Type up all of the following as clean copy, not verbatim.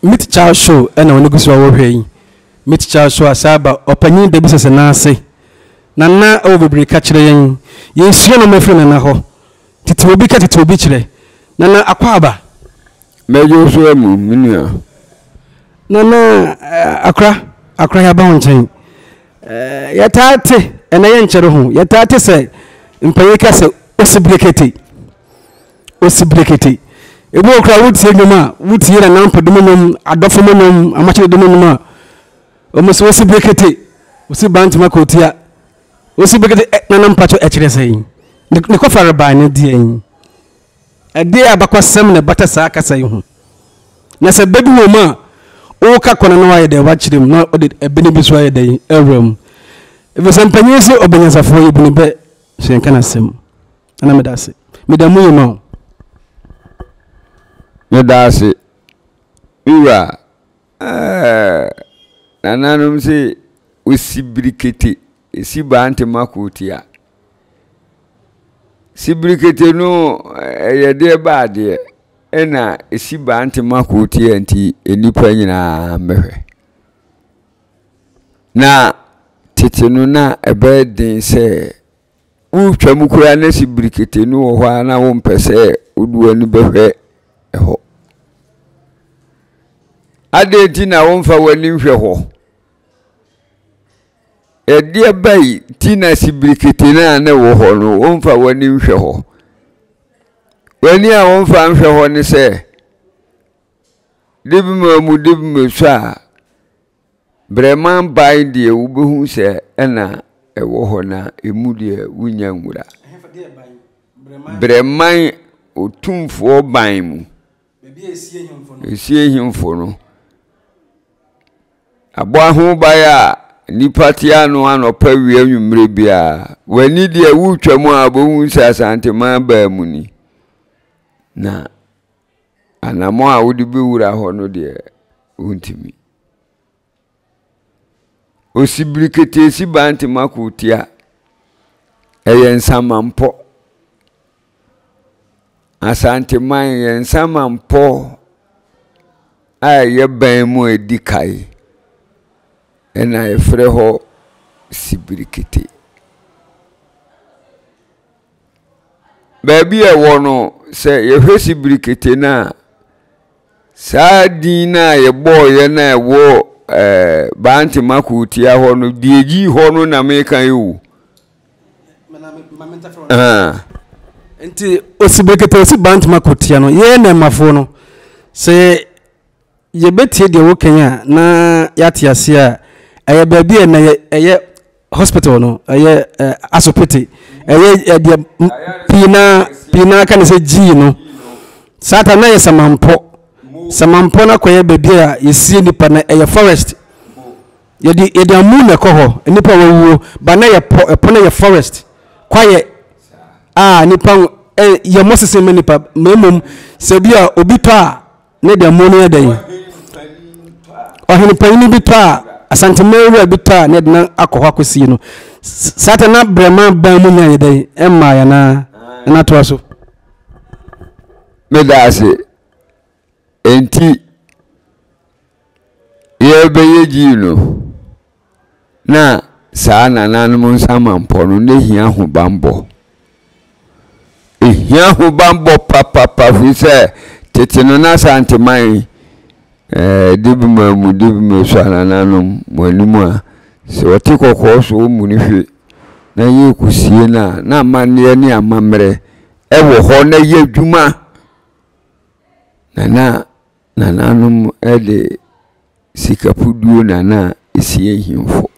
Meet Child Show ɛna wɔn gu so a wɔhwɛ yi. Meet Child Show asa aba ɔpanyin dabi sɛsɛ nan ase. Nana ɛwɔ bebree ka kyerɛ yɛn. Yɛsua nneɛma firi Nana hɔ. Tete obi ka tete obi kyerɛ. Nana akwaaba. Mɛgye wo so amu, me nua. Nana akora, akora yɛaba wo nkyɛn. Yɛtaa te, ɛnɛ yɛnkyɛre ho, yɛtaa te sɛ mpanyin ka sɛ osibrekete, osibrekete. Ebi wɔ koraa wotie nnwom a, wotie Nana Ampadu mu nnwom, Adɔfo mu nnwom, Amakyere mu nnwom a, wɔn sɛ osibrekete, osi bantama kootia, osibrekete, Nana mpakyɛ ɛkyerɛ sɛn? Ne kɔfa reba ne deɛn? Ɛdeɛn abakɔsɛm na ɛbata saa kasa yi ho? Na sɛ bɛ bi wɔ mu a, woka kɔ no na wayɛ dɛn wakyerɛ mu na ɔde ɛbɛ no bi nso ayɛ dɛn awura mu. Ɛfiri sɛ mpanyin se ɔbɛnyansafoɔ yɛbu ne bɛ so yɛnka n'asɛm. Nana meda ase. Meda mu yie ma wo. Meda ase me wura. Ɛɛ nananom se osi birikete esi baa ntema kootia. Sibirikete no yɛ deɛ ba adeɛ ɛna ɛsi baa ntema kootia nti nnipa nyinaa mmɛhwɛ. Na tete no na ɛbɛyɛ den sɛ woretwa mu koraa na sibirikete no wɔ hɔ a na wompɛ sɛ wode w'ani bɛhwɛ ɛhɔ. Adɛn nti na womfa w'ani nhwɛ hɔ? Ɛdeɛ bɛn nti na sibirikete no a na ɛwɔ hɔ no womfa w'ani nhwɛ hɔ? W'ani a womfa nhwɛ hɔ ne sɛ, de bi ma mu de bi ma su a, brɛman ban deɛ wobɛhu sɛ ɛna ɛwɔ hɔ na emu deɛ wonnya nwura. Brɛman otumfoɔ ban mu. Ɛsie hemfo no. Aboa ho ban a nnipa te ano anɔpa, awia, anwummerɛ biara. W'ani deɛ woretwa mu a wobɛhu sɛ Asanteman baa mu ni. Na anammɔn a wode bɛwura hɔ no deɛ wontumi. Osibiri keteesi bantema kurotia. Ɛyɛ nsamanpɔ. Asanteman yɛ nsamanpɔ a ɛyɛ ban mu a ɛdi kan ɛna yɛfrɛ hɔ Sibirikete. Baabi a ɛwɔ no, sɛ yɛhwɛ Sibirikete no a, saa din no a yɛbɔeɛ no a ɛwɔ ɛɛ Bantama kurotia hɔ no, deɛ ɛgyii hɔ no na meka yi o. Nti osibekete osi bantama kotia no yɛn nɛɛmafoɔ no sɛ yɛbɛtie deɛ woka yi a na yɛate aseɛ a ɛyɛ baabi a ɛnɛ ɛyɛ hospital no ɛyɛ asopiti ɛyɛ ɛdeɛ pii naa pii naa ka ne sɛ gyii no saa ta na yɛ samampɔ samampɔ no akɔyɛ baabi a yɛsie nipa na ɛyɛ forest Yɛde yɛde amu na ɛkɔ hɔ, nnipa a wɔawuo, ba na yɛ pɔ, ɛpɔ no yɛ forest, kwaeɛ a nnipa ɛ yɛ mmɔ sese ma nnipa, na mmom sɛ bi a obi tɔ a ne de amu no yɛ dɛn? Ɔhene panyin bi tɔ a, Asanteman wura bi tɔ a na yɛde no akɔ hɔ akɔsie no. Saa ta na brɛma ban mu nya yɛ dɛn? Ɛmmaa yɛn anaa? Ɛna toa so. Meda ase. Enti yɛrebɛyɛ gyii no, na saa nananom nsamanpɔ no, na ehia ahobammɔ. Ehia ahobammɔ papapa firi sɛ tete no na Asanteman ɛɛ de bi ma mu de bi ma so anananom mo anim a sɛ wɔte kɔkɔɔ so wɔn mu no hwe na yɛrekɔsie no a na amanneɛ ne amammerɛ ɛwɔ hɔ na yɛ adwuma. Na na nananom de sika puduo na na ɛsi ahemfo.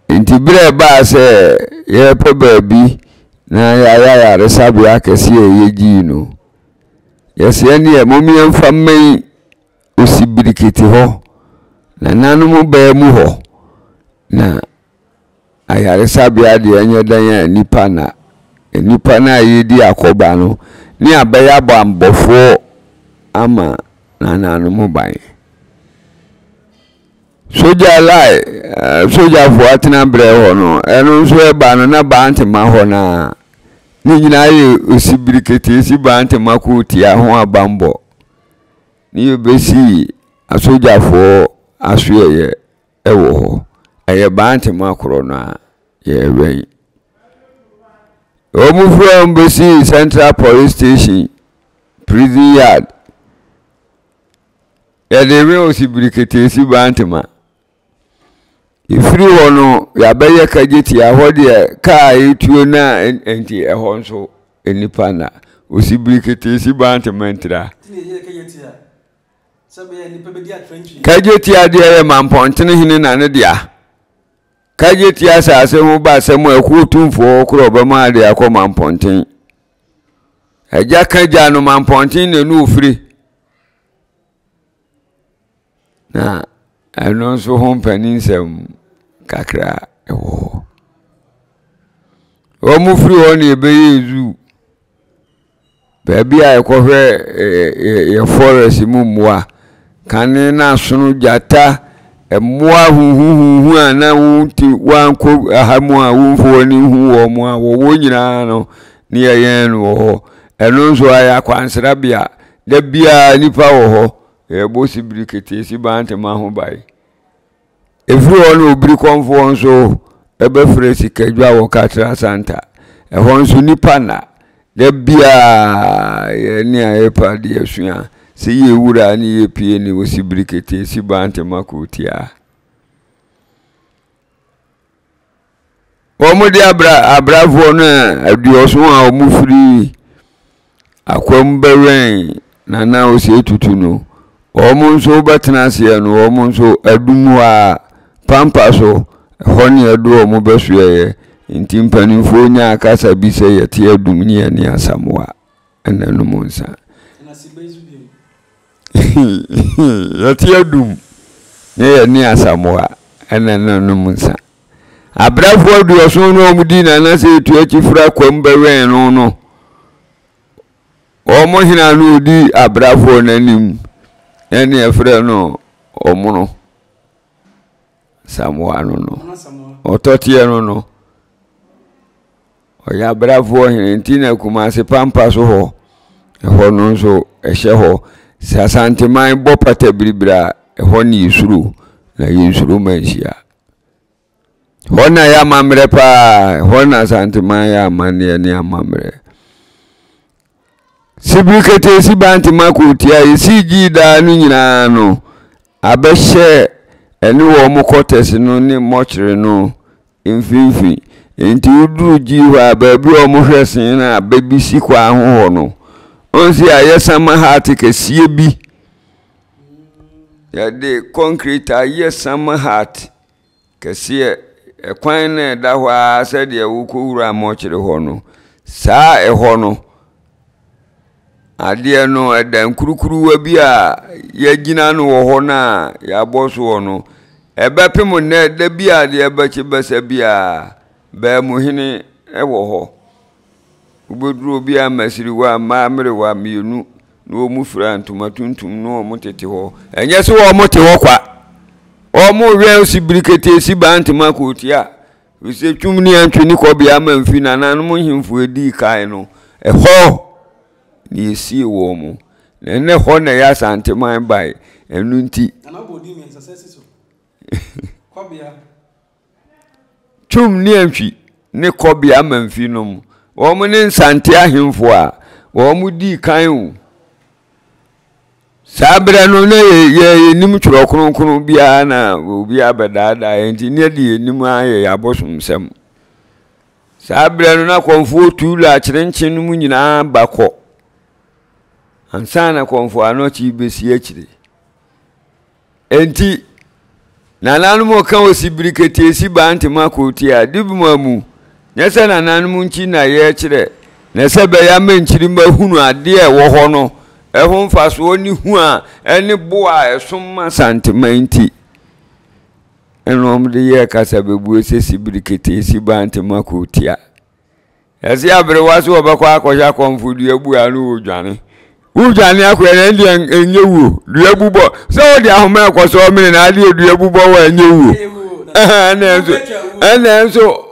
Nti berɛ a ɛbaa sɛ yɛrepɛ baabi na yɛayɛ ayaresabea akɛseɛ a yɛgyii no, yɛsɛ ɛnneɛ mom yɛmfa mmɛn Osibirikiti hɔ, nananom baa mu hɔ na Ayaresabea deɛ ɛnyɛ dan a nnipa na nnipa no a yɛredi akɔba no ne abɛyɛ abanbɔfoɔ ama nananom ho ban. Sogya lai sogyafoɔ atena berɛ hɔ no ɛno nso ɛba no na bantema hɔ no a ne nyinaa yɛ osibiri keteesi bantema kootia ho abanbɔ. ne yɛbɛsii asogyafoɔ asoɛeɛ wɔ hɔ. Ɛyɛ Bantama korɔ no ara, yɛwɛn. Wɔfiri hɔ bɛsii Central Police Station, Prison Yard. Yɛde wɛn Osibiri Keteesi Bantama. Ɛfiri hɔ no, yɛabɛyɛ Kagyetia. Hɔ deɛ kaa a ɛretuo no a nti ɛhɔ nso nnipa nna. Osibiri Keteesi Bantama ntira. Kagyetia deɛ yɛ Mampɔntene hene na ne dea. Kagyetia asase ho ba asɛm a ɛkɔ otumfoɔ hɔ korɔ ɔbɛma ade akɔ Mampɔnten. Agya ka gya no Mampɔnten na ɛnu ofire. Na ɛno nso ho mpaninsɛm kakra wɔ hɔ. Wɔfiri hɔ na yɛbɛyɛɛ zoo. Baabi a yɛkɔhwɛ yɛ forest mu mmoa. Kane na asono, gyata, mmoa huhuhuhu a na wonte woankɔ ha mu a womfa w'ani nhu wɔn a wɔwɔ nyinaa no ne yɛyɛn no wɔ hɔ. Ɛno nso ayɛ akwansrabea. Da biara nnipa wɔ hɔ. Yɛbɔ sibiri ketee si Bantama ho ban. Ɛfiri hɔ no Obirikɔmfoɔ nso bɛfrɛ Sikadwa wɔ Katra Santa. Ɛhɔ nso nnipa nna. Da biara yɛne a yɛpɛ adeɛ asua. Sɛ yɛwura ne yɛpie ne wɔ sibiri ketee si Bantama kurotia. Wɔde abra abrafoɔ no a aduɔson a wɔfiri Akwam bɛwɛn Nana Osei Tutu no, wɔn nso bɛtena aseɛ no, wɔn nso adum hɔ ara, pampa so, ɛhɔ ne ɛde wɔn bɛsoɛeɛ. Nti mpanimfoɔ nyaa kasa bi sɛ yɛte adum ne yɛne Asamoah na ɛnom nsa. Yɛte adum ne yɛne Asamoah na ɛnom nsa. Abrɛfoɔ aduɔson no a wɔdii Nana Sɛ Etu akyi firi Akwam bɛwɛn no no, wɔn hene a na ɔdi abrafoɔ no anim ne ɛfrɛ no Ɔmono Samoa no no, ɔtɔteɛ no no. Ɔyɛ abrafoɔ hene nti na Kumase Pampa so hɔ, ɛhɔ no nso ɛhyɛ hɔ. Sɛ Asanteman bɔ pata biribiri a, ɛhɔ ne yɛsuro na yɛnsuro manhyia. Hɔ na ɛyɛ amammerɛ paa, ɛhɔ na Asanteman yɛ amanneɛ ne amammerɛ. Sibiri ketee si Bantama kurotia a yɛsii gyii daa no nyinaa no abɛhyɛ ɛne wɔn kɔtɛse no ne mɔkyere no mfimfini. Enti woduru gyii hɔ a baabi a wɔhwɛ sen no a bɛ bi si kwan ho hɔ no, ɔn sɛ yɛayɛ sama hat kɛseɛ bi. Yɛde concrete ayɛ sama hat kɛseɛ. Ɛkwan no a ɛda hɔ ara sɛdeɛ wokɔwura mɔkyere hɔ no, saa ɛhɔ no, adeɛ no ɛda nkurukuruwa bi a yɛagyina no wɔ hɔ no a yɛabɔ soɔ no, ɛbɛpem nnɛ da bi a adeɛ bɛkye bɛsa biara, Baamuhene wɔ hɔ. Wobɛduru obi a mmasiriwa, mmaa mmerewa mmienu na wɔn fira ntoma tuntum na wɔn tete hɔ. Ɛnyɛ sɛ wɔn te hɔ kwa. Wɔn wɛn si birikete si baa ntoma kootia. Fisɛ twum ne antwi ne kɔbea ama mfi nananom nhemfo edii kan no, ɛhɔ na yɛsie wɔn mo. Na ɛnɛ hɔ na ɛyɛ Asanteman bae. Ɛno nti. Nana bɔ din mmiɛnsa sɛ si so. Kɔbea. Twum ne Antwi ne Kɔbea Mamfi nom, wɔn ne Nsante ahemfo a wɔn dii kan o. Saa berɛ no na yɛ yɛnim twerɛ kronkron biara na obi abɛdaadaa yɛn nti ne deɛ yɛnim ara yɛ yɛn abosomsɛm. Saa berɛ no na kɔmfoɔ Tuulu akyerenkye no mu nyinaa ba kɔ ansa na kɔmfoɔ anɔkye bɛsi akyire. Enti, nananom ɔka osi birikete esi baa ntema kootia dibma mu, nyɛ sɛ nananom nkyi na yɛrekyerɛ, na sɛ ɛbɛyɛ ama nkyirimma hunu adeɛ a ɛwɔ hɔ no ɛho mfasoɔ ne hu a ɛne bo a ɛsom ma Santeman nti. Ɛna wɔn de yɛɛ kasabɛbuo sɛ si birikete esi baa ntema kootia. Ɛsɛ aberewa sɛ ɔbɛkɔ akɔhwɛ akɔmfo dua bu a na ɔredwane. Wodwane akɔ ɛna ɛndeɛ ɛnyɛ wuo. Dua bu bɔ sɛ wode ahoma ɛkɔ sɛ ɔmene na adeɛ dua bu bɔ wɔ ɛnyɛ wuo. Ɛna nso ɛna nso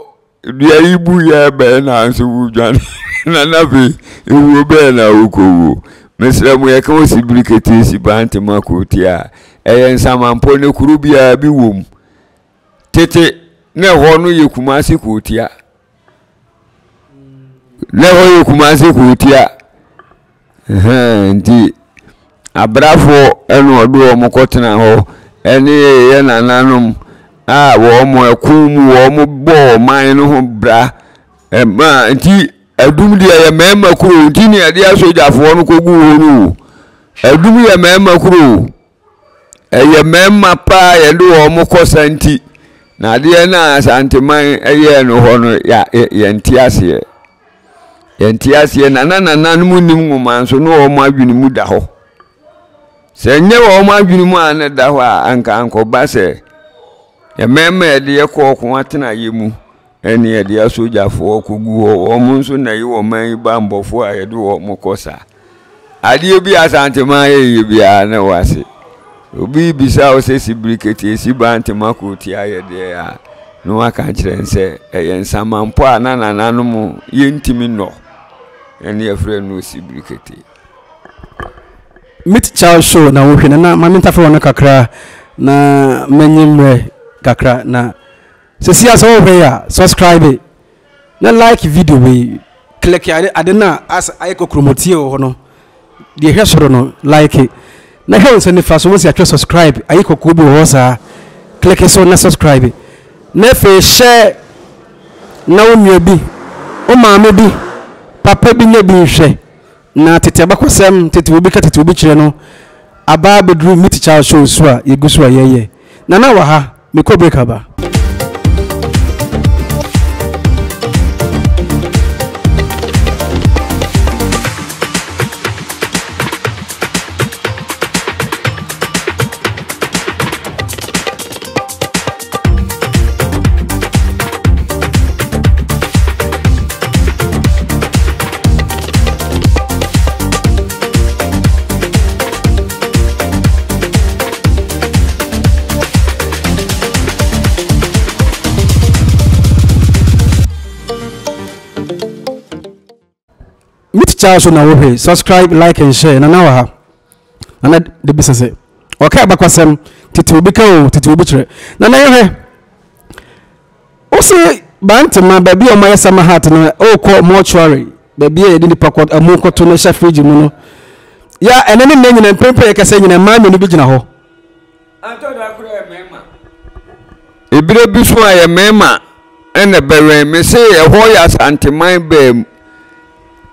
dua yi bu yɛ bɛn na nso wodwane na na afei ewuo bɛn na wokɔ wuo. Mesrɛ mo yɛka Osibiri Keteesi Bantama Kurotia a, ɛyɛ Nsamampɔ ne kuro biara bi wɔ mu. Tete na ɛhɔ no yɛ Kumasi Kurotia. Na ɛhɔ yɛ Kumasi Kurotia. Nti abrafoɔ ɛna ɔde wɔn kɔtena hɔ ɛne yɛ nananom a wɔn ɛko mu wɔn bɔ ɔman no ho bra ɛma nti adum deɛ yɛ mmarima kuro nti ne yɛde asogyafoɔ no kɔgu hɔ no o adum yɛ mmarima kuro ɛyɛ mmarima paa yɛde wɔn kɔ sa nti na adeɛ no a Asanteman yɛɛ no hɔ no yɛnte aseɛ yɛnte aseɛ na na nananom nim nwoma nso na wɔn adwene mu da hɔ sɛ nyɛ wɔn adwene mu a na da hɔ a anka ankɔba sɛ mmarima yɛde yɛkɔ ɔko atena yɛ mu ɛne yɛde asogyafoɔ kɔgu hɔ wɔn nso na ɛyɛ wɔn man yi bammɔfoɔ a yɛde wɔn kɔ saa adeɛ bi Asanteman yɛyɛ biara na ɛwɔ ase obi bisa wo sɛ sibiri kete si Bantama kootia yɛ deɛ a na waka kyerɛ n sɛ ɛyɛ nsamanpɔ a na nananom yɛntumi nnɔ ɛne yɛfrɛ no sibiri kete Meet Child Show na wohwɛ no na ma mentafere wɔ no kakra na menye mmerɛ kakra na Sɛsi a sɛ wohwɛ yi a subscribe na like video wei click ade ade no a asɛ ayɛ kokromɔtie wɔ hɔ no deɛ hwɛ soro no like na hwɛ wo nsa nifa so wosi atwerɛ subscribe ayɛ kɔkɔɔ bi wɔ hɔ saa click so na subscribe na afei hyɛ na wo nua bi wo maame bi papa bi nya bi nhwɛ Na tete abakɔsɛm, tete obi ka tete obi kyerɛ no aba abɛduru Meet Child Show so a yɛgu so a yɛyɛ. Nana wɔ ha, mekɔ break aba. Me teacher so na wohwɛ subscribe like and share nana wɔ ha nana de bi sese ɔka abakwasɛm tete obi ka o tete obi kyerɛ nana yɛhwɛ wose bantema baabi a ɔmayɛ sama hat no ɔkɔ mortuary baabi a yɛde nipa kɔ amu kɔto no hyɛ fridge mu no ya ɛne ne nna nyina mprempren yɛkasa nyina mmaa mmienu bi gyina hɔ Atɔ da koraa yɛ mmarima. Ebere bi so a yɛ mmarima ɛna bɛwɛn me se ɛhɔ yɛ Asanteman baa mu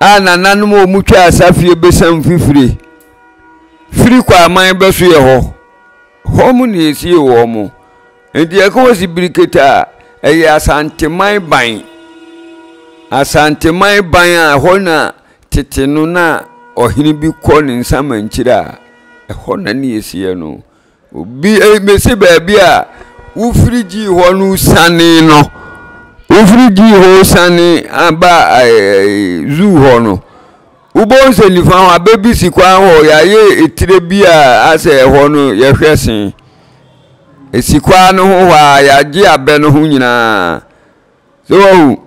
a nananom a wɔn twa asafie bɛsan mfifire firi kɔ aman bɛso yɛ hɔ hɔ mu na yɛsie wɔn mo nti yɛka wɔ si birikete a ɛyɛ Asanteman ban Asanteman ban a ɛhɔ na tete no na ɔhene bi kɔ ne nsamankyire a Ɛhɔ na ne yɛsiiɛ no. Obi eh, mese baabi a wofiri gyii hɔ no siane no, wofiri gyii hɔ siane aba eh, zoo hɔ no, wobɛhu sɛ nifa hɔ abɛ bi si kwan hɔ, yɛayɛ etire bi a asɛ ɛhɔ no yɛhwɛ se. Esi kwan no ho hɔ a yɛagye abɛ no ho nyinaa. So wahu?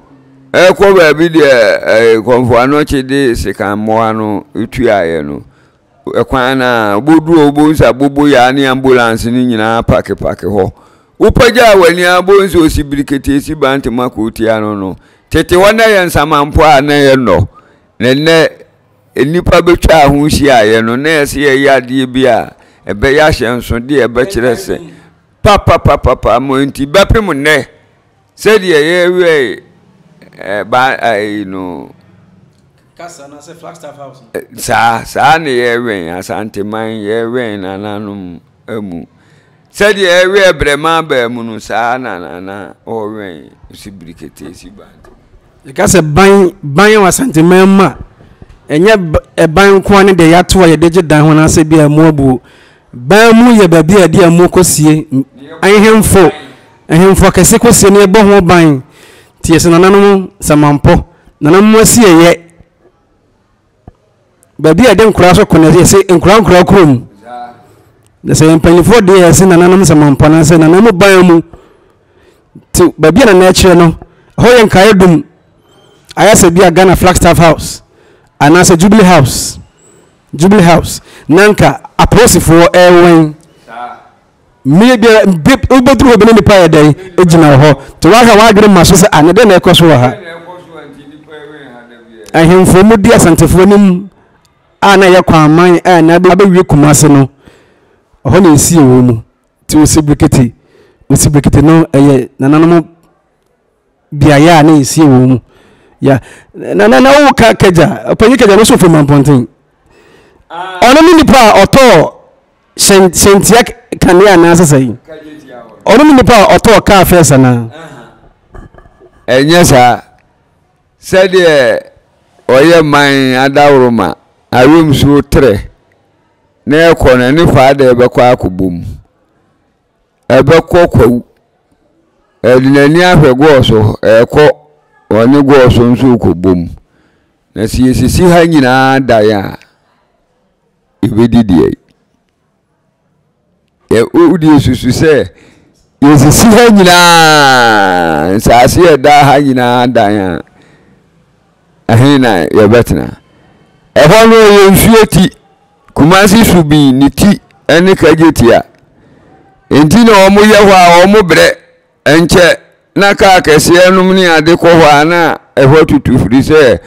Ɛkɔ baabi deɛ eh, kɔmfo anɔkye de sekan mmoa no tuaeɛ no. Kwan no a wobɔduru hɔ wobɛhu sɛ aboboyaa ne ambulance no nyinaa pakepake hɔ. Wopagyaa w'ani a wobɛhu sɛ ɔsi birikete si Bantama kurotia no no. Tete hɔ na ɛyɛ nsamanpɔ a na ɛyɛ nnɔ. Na nnɛ nnipa bɛtwaa ho hyiaeɛ no na ɛsɛ yɛyɛ adeɛ bi a ɛbɛyɛ ahyɛnsodeɛ ɛbɛkyerɛ sɛ papapapapa mo nti bɛpem nnɛ Sɛdeɛ yɛwɛe ɛɛ ɛyi no. Kasa na sɛ Flagstaff House no. Saa saa na yɛwɛn Asanteman yɛwɛn nananom mu. Sɛdeɛ yɛwɛn Brɛman baa mu no saa na nana ɔwɛn Osibiri Keteesi Bante. Yɛka sɛ ban ban wɔ Asanteman mu a ɛnyɛ ɛban nko ara ne deɛ yɛato a yɛde gye dan ho anaasɛ bi a ɛmo abuo. Ban mu yɛ baabi a yɛde ɛmo kɔsie ahemfo. Ahemfo akɛse kɔsie no yɛbɔ ho ban nti yɛsɛ nananom samampɔ nananom asieeɛ baabi a yɛde nkoraa so kɔ no yɛsɛ nkoraa nkoraa kurom na sɛ yɛn mpanimfoɔ deɛ yɛsɛ nananom samampɔ anaasɛ nananom ban mu nti baabi a nana akyerɛ no ɛhɔ yɛ nkaeɛ dum ayɛ sɛ bi a Ghana Flagstaff House anaasɛ Jubilee House. Jubilee House na nka apolisifoɔ ɛrewɛn. Mmea biara bi wobɛduru hɔ bi ne nipa yɛ dɛn gyina hɔ. Nti wahwɛ w'adwene ma so sɛ ah na dɛn na ɛkɔ so wɔ ha. Ahemfo mu di Asantefoɔ anim a na ɛyɛ Kwaman a na abɛwie Kumase no, ɛhɔ na ɛsie wɔ mu. Nti Osibirikiti, Osibirikiti no ɛyɛ nananom beaeɛ a na ɛsie wɔ mu. Ya, na na na wo ka kagya, ɔpanyin kagya no nso firi Mampɔnten. Ɔno ne nipa a ɔtɔɔ hyɛntia kanea anaasɛ sɛ ɔno ne nipa a ɔtɔɔ kaa fɛs anaa? Ɛnyɛ saa. Sɛdeɛ ɔyɛ man adaworoma awɛmsuo trɛ na ɛkɔ no, ɛne faa dɛ ɛbɛkɔ akɔbɔ mu. Ɛbɛkɔ kwawu. Ɛde n'ani ahwɛ gɔɔso, ɛrekɔ, ɔne gɔɔso nso rekɔbɔ mu. Na sɛ yɛsisi ha nyinaa dan a, yɛbɛdi deɛ. Wode susu sɛ yɛsisi ha nyinaa, nsaase a ɛda ha nyinaa dan a, ɛhe na yɛbɛtena? Ɛhɔ no ɛyɛ nsuo ti. Kumasi Subin ne ti ne Kagyetia. Enti na wɔyɛ hɔ a wɔbrɛ. Ɛnkyɛ na kaa kɛseɛ nom ne ade kɔ hɔ a na ɛhɔ tutu firi sɛ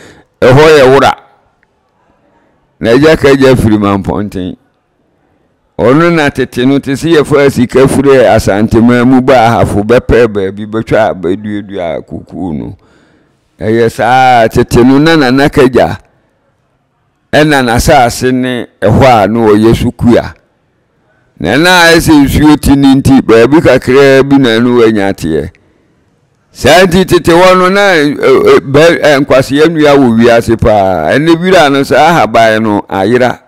ɛhɔ yɛ wora. Na agya kagya firi Mampɔnten. Ɔno na tete no te sɛ yɛfaa sika firi Asanteman mu baa Ahafo bɛpɛɛ baabi bɛtwa bɛduadua kokoo no. Ɛyɛ saa tete no na Nana Kagya ɛna n'asase ne ɛhɔ a na ɔyɛ so kua. Na na ayɛ sɛ nsuo ti no nti, baabi kakraa bi na ɛno wanya teɛ. Saa nti tete hɔ no na bɛ nkwasea nnua wɔ wiase paa. Ɛnɛ wira no saa ahaban no ayera.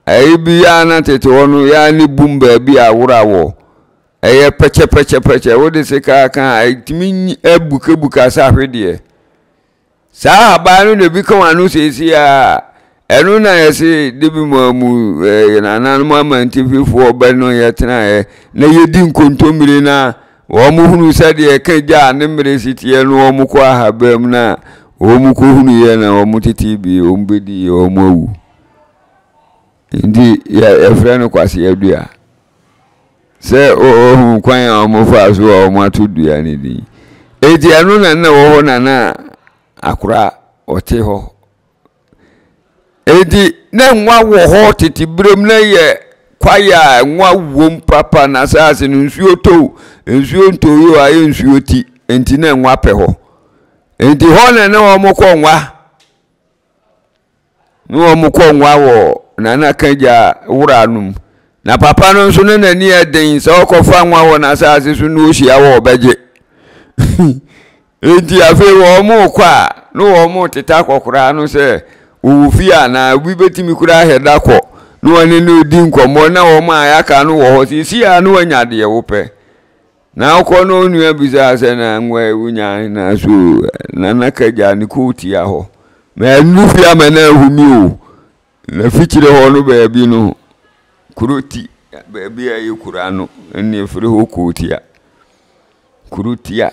Ɛyɛ bi ya na tete hɔ no ya ne bum baabi a wora wɔ. Ɛyɛ pɛkyɛpɛkyɛpɛkyɛ wode sika ka a ɛtumi bukabuka sɛ ahwedeɛ. Saa ahaban no na ebi ka wɔn ano seesei a, ɛno na yɛse de bi mu mu yɛn nananom amantififoɔ bɛ no yɛtenaeɛ na yɛdi nkontommire na wɔn hunu sɛdeɛ ɛka gya a ne mmere si teɛ no wɔn kɔ ahaban mu na wɔn kɔhunuiɛ na wɔn tete bi wɔn bɛdi wɔn awu. Nti yɛfrɛ no kwaseadua. Sɛ ohun kwan a wɔfaa so a wɔato dua no din. Enti ɛno na na ɛwɔ hɔ na na akora ɔte hɔ. Enti na nwa wɔ hɔ tete berɛm na yɛ kwaeɛ a nwa wom papa na asase no nsuo tɔ nsuo ntɔ yi ayɛ nsuo ti enti na nwa pɛ hɔ. Enti hɔ na na wɔkɔ nwa. Ne wɔn kɔ nwa wɔ Nana Kagya wura no mu. Na papa no nso ne n'ani yɛ den sɛ ɔkɔfa nwa wɔ n'asase so na ɔhyia wɔ ɔbɛgye. Enti afei wɔn rekɔ a na wɔn reteta akɔkoraa no sɛ wɔwɔ fie anaa obi bɛtumi koraa ahwɛ da kɔ na wɔne no redi nkɔmmɔ na wɔn a yɛaka no wɔ hɔ seesei a na wɔanya deɛ wopɛ. Na ɔkɔ na onua bisaa sɛ na ngua yi wonya na so nana kagya ne kootia hɔ ma ɛnu fie ama na ahu mi o na fikyire hɔ no baabi no kuro ti baabi a ɛyɛ kuro ano ɛne efiri hɔ kootia kuro tia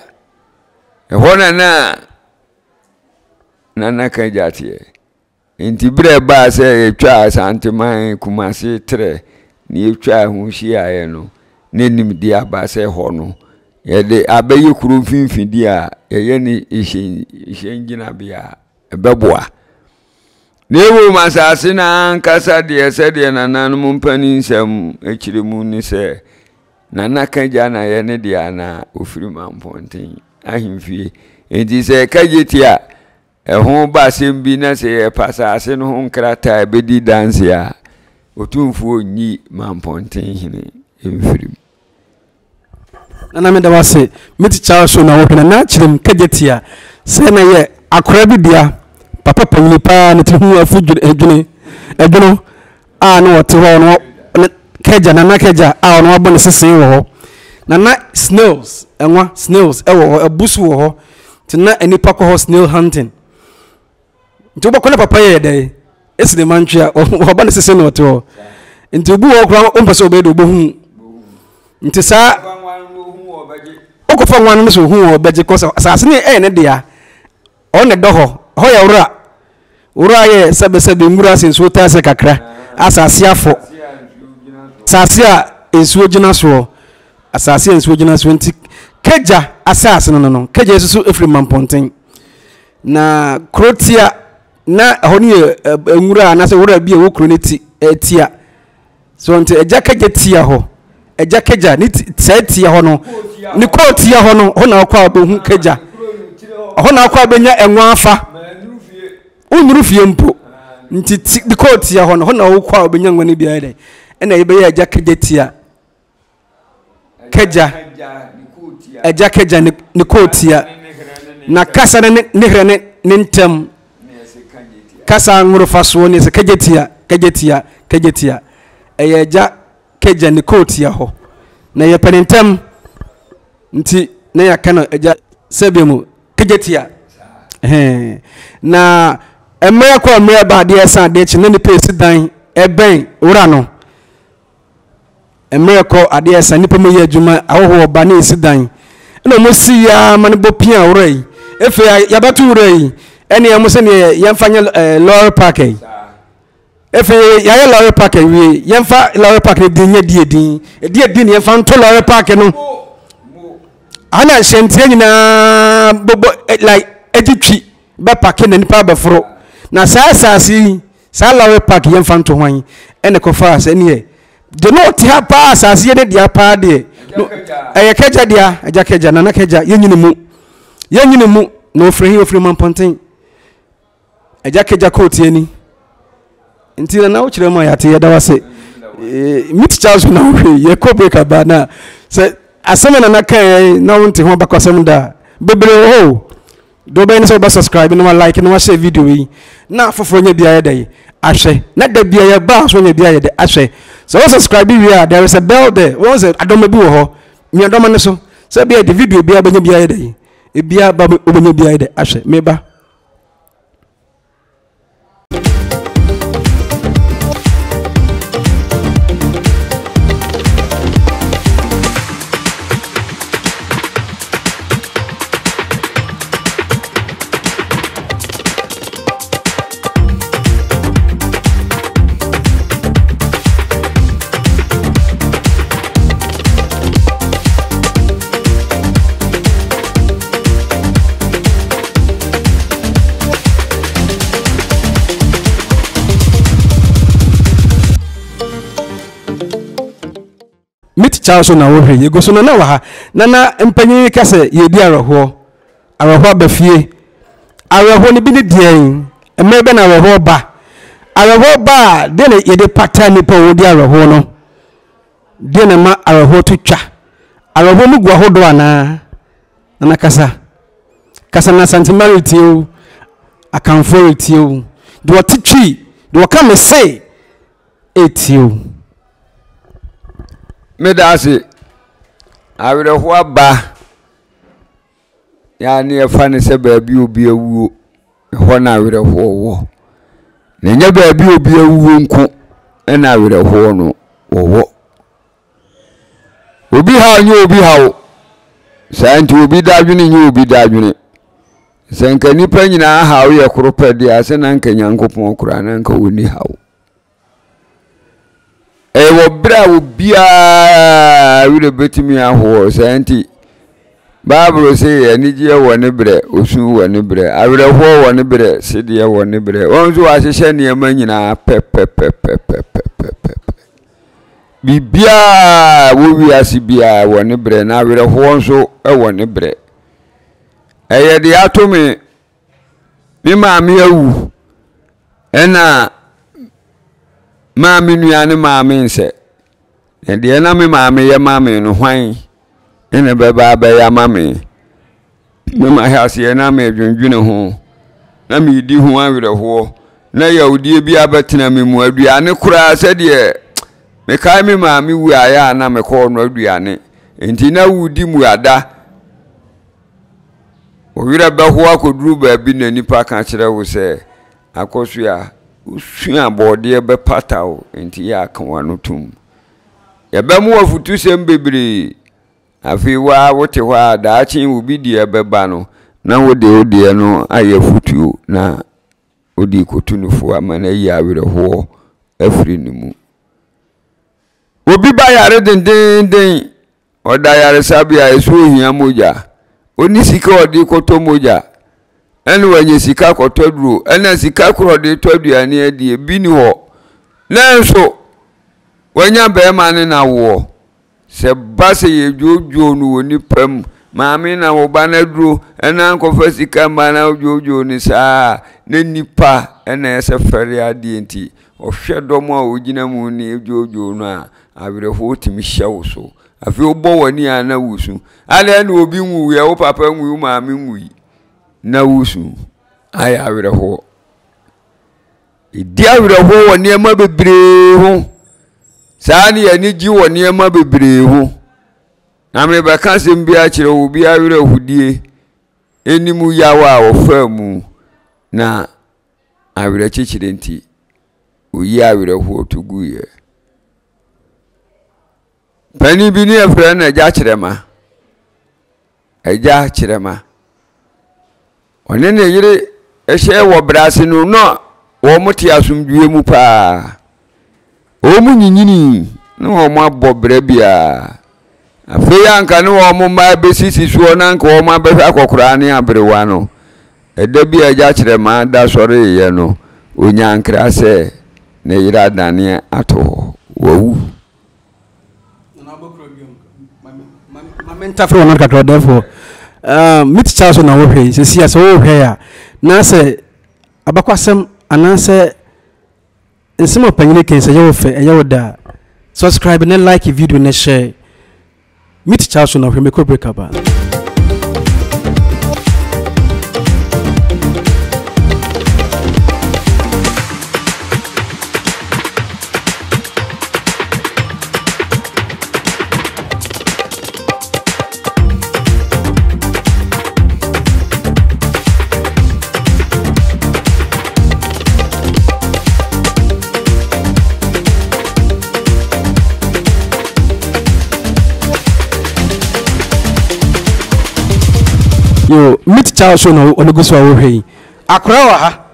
ɛhɔ na na nana kagya teɛ. Enti berɛ a ɛbaa sɛ yɛtwaa Asanteman, Kumase trɛ na yɛtwaa ho hyiaeɛ no, na nimdeɛ aba sɛ hɔ no, yɛde abɛyɛ kuro mfimfini a yɛyɛ ne hyɛn gyinabea a, ɛbɛboa. Na mmom asase no ankasa deɛ sɛdeɛ nananom mpanin nsɛm kyerɛ mu ne sɛ, Nana Kagya na yɛ ne deɛ anaa ɔfiri Mampɔnten ahemfie. Enti sɛ ɛka gye ti a, Ɛho ba asɛm bi na sɛ yɛpɛ asase no ho nkrataa a ɛbɛdi danse a, Otumfoɔ nyi Mampɔnten hene mfiri mu. Nana meda wo ase. Me tikya so na wɔhwɛ Nana kyerɛ mu kagya tia sɛ na yɛ akora bi dea papa panyini paa ne tiri ho afu dwene ɛdwono a na ɔte hɔ no kagya Nana kagya a ɔno abɔ ne sesee wɔ hɔ Nana snails ɛnwa snails ɛwɔ hɔ ɛbusu wɔ hɔ nti na nnipa kɔ hɔ snail hunting nti wobɛkɔ na papa yɛ dɛn ɛsi ne mantwe a ɔba ne sese na ɔte hɔ nti obi wɔ hɔ koraa wompɛ sɛ ɔbɛyɛ de wobɛhu nti saa wokɔfa nwa no sɛ ohu wɔ bɛgye kɔ sɛ asase no ɛyɛ ne dea ɔno na ɛdɔ hɔ hɔ yɛ wora. Wura yɛ sɛbɛsɛbɛ nwura ase nsuo taa sɛ kakra. Asase afɔ. Asase a nsuo gyina soɔ. Asase a nsuo gyina soɔ nti kagya asase no no no. Kagya nso so firi Mampɔnten. Na kuro tia na ɛhɔ no yɛ nwura anaasɛ wura bi a ɛwɔ kuro no ti tia. So nti agya kagya tia hɔ. Agya kagya ne saa tia hɔ no ne kɔɔ tia hɔ no hɔ na ɔkɔ a ɔbɛhu kagya. Hɔ na ɔkɔ a ɔbɛnya ɛnwa afa. Wonnuru fie mpo. Nti ti ne kɔɔ tia hɔ no hɔ na ɔkɔ a ɔbɛnya nwa no bi ayɛ dɛ. Ɛna yɛbɛyɛ agya kagya tia. Kagya agya kagya ne kootia na kasa ne ne herɛ ne ne ntɛm kasa nworofa soɔ ne sɛ kagya tia kagya tia kagya tia ɛyɛ agya kagya ne kootia hɔ na yɛpɛ ne ntɛm nti na yɛaka no agya sɛbea mu kagya tia na mmerɛ kɔ mmerɛ ba adeɛ ɛsan adeɛ kye na nipa esi dan ɛbɛn wura no Mmerɛ kɔ, adeɛ sa, nnipa mu yɛ adwuma, ahɔhoɔ ba ne ɛsi dan. Ɛna wɔn si ya ma no bɔ pia wura yi. Efe yɛabɛto wura yi, ɛne wɔn sɛ neɛ yɛmfa nyɛ ɛɛ lɔre park yi. Efe yɛayɛ lɔre park awie, yɛmfa lɔre park no din nyɛ die din. Die din yɛmfa nto lɔre park no. Ana nhyɛntie nyinaa bɔbɔ like agyi twi bɛpake na nipa abɛforo. Na saa asase yi Saa lɔre park yɛmfa nto hwan ɛna ɛkɔfaa sɛ neɛ deɛ na ɔte ha paa asase yɛ ne dea paa deɛ no ɛyɛ kagya dea agya kagya nana kagya yɛnyini mu yɛnyini mu na ɔfiri he ɔfiri mampɔnten agya kagya kootie ni nti nana wokyerɛ mu a yɛate yɛda wase me tikya so na wohwɛ yɛkɔ break aba na sɛ asɛm a nana kae na wonte ho abakɔsɛm da bebree wɔ hɔ o Deɛ wobɛyɛ ne sɛ wobɛ subscribe na wa like na wa share video yi na afoforɔ nya bi ayɛ dɛ ahwɛ na da bia yɛba a so nya bi ayɛ dɛ ahwɛ. Sɛ wo subscribe wie a there is a bell there wɔn sɛ adɔma bi wɔ hɔ mia dɔma no so sɛ bia de video bia bɛnya bi ayɛ dɛ ebia ba wobɛnya bi ayɛ dɛ ahwɛ meba. Me tikya nso na wohwɛ yɛgu so no na wɔ ha na na mpanyin yi ka sɛ yɛredi awerɛhoɔ awerɛhoɔ aba fie awerɛhoɔ no bi ne deɛn mmerɛ bɛ na awerɛhoɔ ba awerɛhoɔ ba a deɛ na yɛde pata nnipa a wɔdi awerɛhoɔ no deɛ na ɛma awerɛhoɔ to twa awerɛhoɔ mu gu ahodoɔ anaa Nana kasa. Kasa na Asantema retie wo. Akanfoɔ retie wo. Deɛ ɔte twi, deɛ ɔka me se retie wo. Meda ase. Awerɛhoɔ aba. Yɛ a ne yɛfa no sɛ baabi obi awuo, ɛhɔ na awerɛhoɔ wɔ. Na ɛnyɛ baabi obi awuo nko na awerɛhoɔ no wɔwɔ. Obi haw nyɛ obi haw. Saa nti obi dadwene nyɛ obi dadwene. Sɛ nka nnipa nyinaa haw yɛ koro pɛ deɛ a, sɛ na nka Nyankopɔn koraa na nka ɔnni haw. Ɛyɛ wɔ berɛ a obiara werɛ bɛtumi ahoɔ. Saa nti Bible se anigyeɛ wɔ ne berɛ, osu wɔ ne berɛ, awerɛhoɔ wɔ ne berɛ, sedeɛ wɔ ne berɛ. Wɔn nso wɔahyehyɛ nneɛma nyinaa pɛpɛpɛpɛpɛpɛpɛ. Biribiara a ɛwɔ wiase biara wɔ ne berɛ, na awerɛhoɔ nso wɔ ne berɛ. Ɛyɛ deɛ ato me, me maame awu, ɛna maame nua ne maame nsɛ. Na deɛ na me maame yɛ ma me no, hwan na ɛbɛba abɛyɛ ama me? Na mahyɛ aseɛ na meredwendwene ho, na meredi ho awerɛhoɔ, na yawdie bi abɛtena me mu. Aduane koraa sɛdeɛ mekae me maame wu a ɛyɛ a na mekɔɔ no aduane. Nti na wodi mmuada. Wo werɛ bɛho akɔduru baabi na nipa ka kyerɛ wo sɛ akɔsoa wosua bɔɔdeɛ bɛpata wo nti yɛ aka w'ano tom. Yɛbɛmo afutusɛm bebree. Afei wo ara wote hɔ a, daakye obi deɛ bɛba no, na wode wo deɛ no ayɛ afotuo na. Wode rekɔtu no fo ama no ayi awerɛhoɔ afiri ne mu. Obi ba yare dendeenden, ɔda ayaresabea, ɛso ohia mogya. Ɔnni sika a ɔde rekɔtɔ mogya, ɛna wanya sika kɔtɔ aduro, ɛna sika korɔ ɔde retɔ aduane adie bi ni hɔ. Nanso, wanya barima ne no awoɔ. Sɛ ɛba sɛ yɛdwoodwoo no wɔ nnipa mu, maame na wo ba no aduro, ɛna nkɔfa sika mma na wodwoodwoo no saa a, na nnipa na ɛsɛ fɛre adeɛ nti, ɔhwɛ dɔm a ɔgyina mu ne dwoodwoo no a, awerɛhoɔ tumi hyɛ wo so. Afei wobɔ w'ani a na wusu. Adɛn na obi nwuiɛ, wo papa nwui, wo maame nwui, na wusu. Ayɛ awerɛhoɔ. Yɛdi awerɛhoɔ wɔ nneɛma bebree ho. Saa ne yɛn ani gye wɔ nneɛma bebree ho. Na merebɛka asɛm bi akyerɛ wo, obi awerɛhodie ɛni mu yaw a ɔfaa mu na awerɛkyekyerɛ nti, ɔyi awerɛhoɔ to guiɛ. Panin bi ne yɛfrɛ no Agya Kyerɛma. Agya Kyerɛma. Ɔne ne yere hyɛɛ wɔ brɛ ase no, na wɔte asomdwoeɛ mu paa. Wɔn nyinyinii na wɔn abɔ brɛ biara. Afei anka ne wɔn mma bɛsisi soɔ na anka wɔn abɛhwɛ akɔkoraa ne aberewa no. Ɛda bi a Agya Kyerɛma da sɔreeɛ no, ɔnyaa nkra sɛ ne yere adane ato hɔ, wawu. Ma mentafere wɔn kakra ɔdɛɛfoɔ. Me tikya so na wohwɛ yi, sɛsi a sɛ wohwɛ a, na sɛ abakwasɛm anaasɛ nsɛm a ɔpanyini kan sɛ ɛyɛ wo fɛ, ɛyɛ wo dɛ a, subscribe ne like video ne share. Me tikya so na hwɛ mekɔ break aba. Yo, meet Charles show na ɔno gu so a wohwɛ yi. Akora wɔ ha.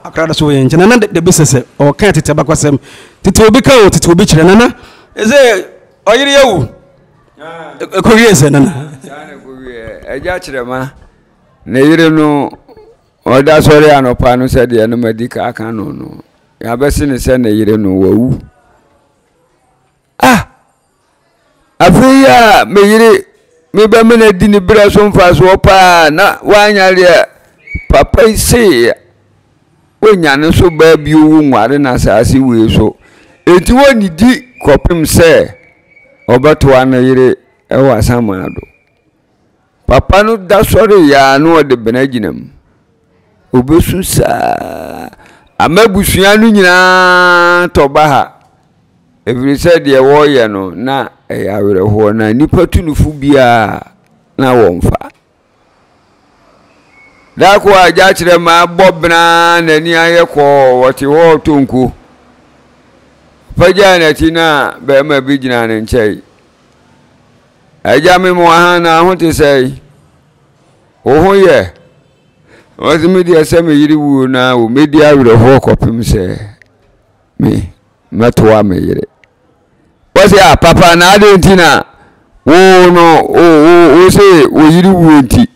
Akora no so wɔ yɛn nkyɛn. Nana de bi sɛ sɛ ɔka tete abakwasɛm. Tete obi ka o, tete obi kyerɛ. Nana, ɛsɛ ɔyere awu. Ɛkɔwie sɛ nana. Saa na ɛkɔwie. Agya kyerɛ ma ne yere no ɔda sɔre anɔpa no sɛdeɛ no madi ka aka no no. Yɛabɛse no sɛ ne yere no wawu. Ah! Afei yi a me yere mebɛma no adi ne berɛ so mfasoɔ paa na wanya deɛ papa yi see wonya ne so baa bio wo nware no asase wei so. Enti wɔnnidi kɔpem sɛ ɔbɛtoa ne yere wɔ asamando. Papa no da sɔreeɛ ara na ɔde bena gyina mu. Ɔbɛsu saa ama abusua no nyinaa tɔ baha. Ɛfiri sɛ deɛ wɔreyɛ no na ɛyɛ awerɛhoɔ na nnipa tu no fo biara na wɔmfa. Da ko a agya kyerɛ ma bɔ bena n'ani ayɛ kɔɔ wɔte hɔ retɔ nko. Ɔpagyaa n'akyi na barima bi gyina ne nkyɛn. Agya me mo ha na ho te sɛn? Wo ho yɛ? Ɔse me deɛ sɛ me yere wuo na o mɛdi awerɛhoɔ kɔpem sɛ me mɛtoa me yere. Wɔse a papa na adɛn nti na wo no wo wo wo se wo yere wuo nti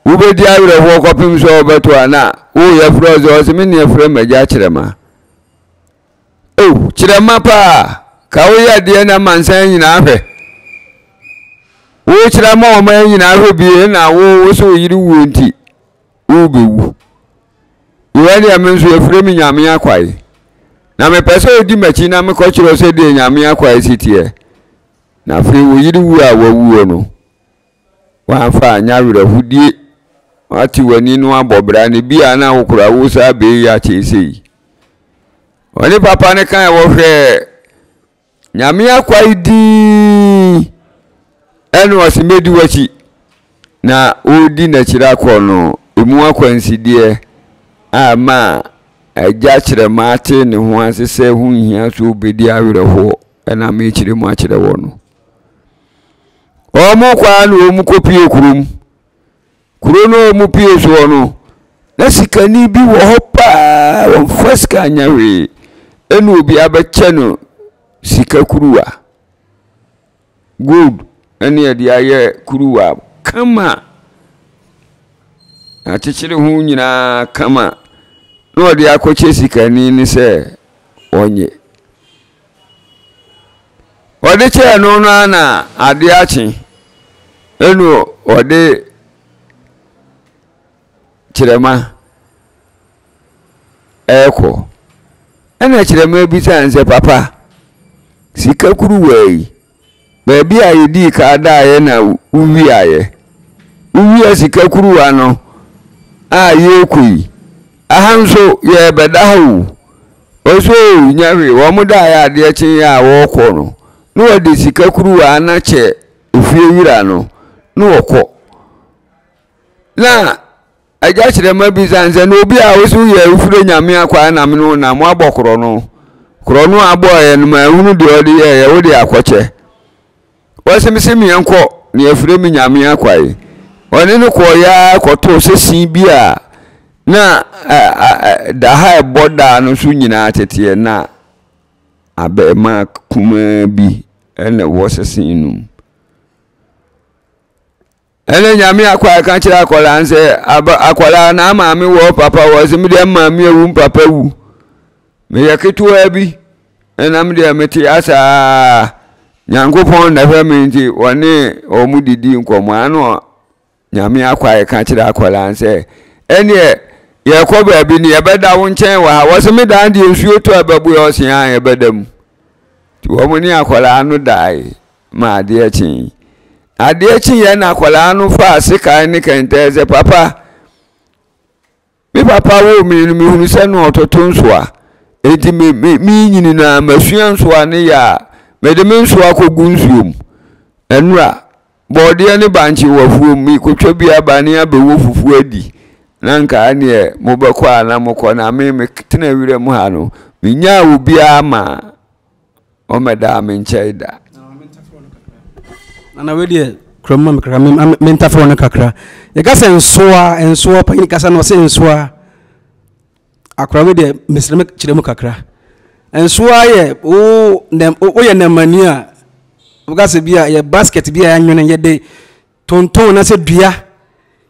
wobɛdi awerɛhoɔ kɔpem sɛ wobɛtoa na woyɛ frɛ ɔsɛ ɔse me neɛ frɛ m'agya kyerɛ ma. Oh, kyerɛ ma paa. Ka woyɛ adeɛ na amansan nyinaa hwɛ. Wokyerɛ ma ɔman nyinaa hwɛ bie na wo wo sɛ wo yere wuo nti wobɛwu. Wei deɛ me nso yɛfrɛ me Nyame akwae. Na mepɛ sɛ wodi m'akyi na mekɔkyerɛ sɛ deɛ Nyame akwae si teɛ. Na afei wo yere wuo a wawuo no, Woamfa anyɛ awerɛhodie, woate w'ani no abɔ bra no bi a na wokora wo saa bee yi akyee sei. Ɔne papa no kae wɔhwɛɛ Nyame akwae dinn ɛna ɔse mɛdi w'akyi na ɔredi n'akyiri akɔ no emu akwansideɛ a ma agya kyerɛma ate ne ho ase sɛ ho nhia so ɔbɛdi awerɛhoɔ ɛna mekyerɛ mu akyerɛ wɔ no. Wɔkɔ ara na wɔkɔpue kurom. Kuro no a wɔpue soɔ no, Na sikani bi wɔ hɔ paa, ɔmfa sika nyɛ hwee. Ɛna obi abɛkyɛ no sika kuruwa. Gold ɛne yɛde ayɛ kuruwa kama. Akyekyere ho nyinaa kama. Na ɔde akɔkyɛ sikani no sɛ ɔnnye. Ɔde kyɛɛ no no ara na adeɛ akye. Ɛna ɔde kyerɛma rekɔ. Ɛnna kyerɛma bisaa no sɛ, Papa, sika kuruwa yi, baabi a yɛdii ka daeɛ na wowiaeɛ? Wowia sika kuruwa no a yɛrekɔ yi, aha nso yɛrebɛda ha o. Ɔsɛ o, nyɛ hwee. Wɔn daeɛ adeɛ kyeeɛ a wɔrekɔ no, na wɔde sika kuruwa no akyɛ efie wura no, na wɔkɔ. Na agya kyerɛma bisa no sɛ, na obi a wo so yɛ wofiri nyame akwaa na mene wo nam woabɔ korɔno korɔno a abɔɔyɛ no manhunu deɛ ɔde yɛɛyɛ wode akɔkyɛ wɔse me se meɛnkɔ na yɛfrɛ me nyame akwae ɔne no kɔɔyɛ ara kɔtoo sɛ sin bi a na da ha ɛbɔ daa no so nyinaa teteɛ na abɛɛmaa kumaa bi na ɛwɔ sɛsen no mu. Ɛna Nyame akwaa ka kyerɛ akwadaa no sɛ, akwadaa na maame wɔ papa wɔ sɛ medeɛ maame awu mpapa wu. Meyɛ ketewa bi ɛna medeɛ mete asaa. Nyankopɔn na ɛhwɛ me nti wɔne wɔn didi nkɔmmɔ ano Nyame akwaa ka kyerɛ akwadaa no sɛ ɛneɛ yɛkɔ baabi no yɛbɛda wo nkyɛn wɔ ha. Wɔse me dan deɛ nsuo tɔ a ɛbɛboɛ ɔse a yɛbɛda mu. Nti wɔn ne akwadaa no dae. ma adeɛ kyee. Adeɛ kyeeɛ na akwadaa no faa sekan ne kɛntɛn sɛ, Papa, me papa woo me no mehunu sɛ no ɔtoto nsoa. Enti me me menyini no a masua nsoa ne yɛ a mede me nsoa kɔgu nsuo mu. Ɛnora, bɔɔdeɛ ne bankye wɔ afuom mekɔtwa bi aba ne abɛwɔ fufuo adi. Na nka ɛneɛ mobɛkɔ a na mokɔ na me metena wiram ha no menyaa obiara maa ɔmmɛdaa me nkyɛn da. Nana wei deɛ kura mu ma me kakra mentafrɛ no kakra. Yɛka sɛ nsoa nsoa panyin kasa na ɔsɛ nsoa akora wei deɛ mesrɛ me kyerɛ mu kakra. Nsoa yɛ wo nɛm woyɛ nɛmani a woka sɛ bi a yɛ basket bi a yɛanwene yɛde tonton na sɛ dua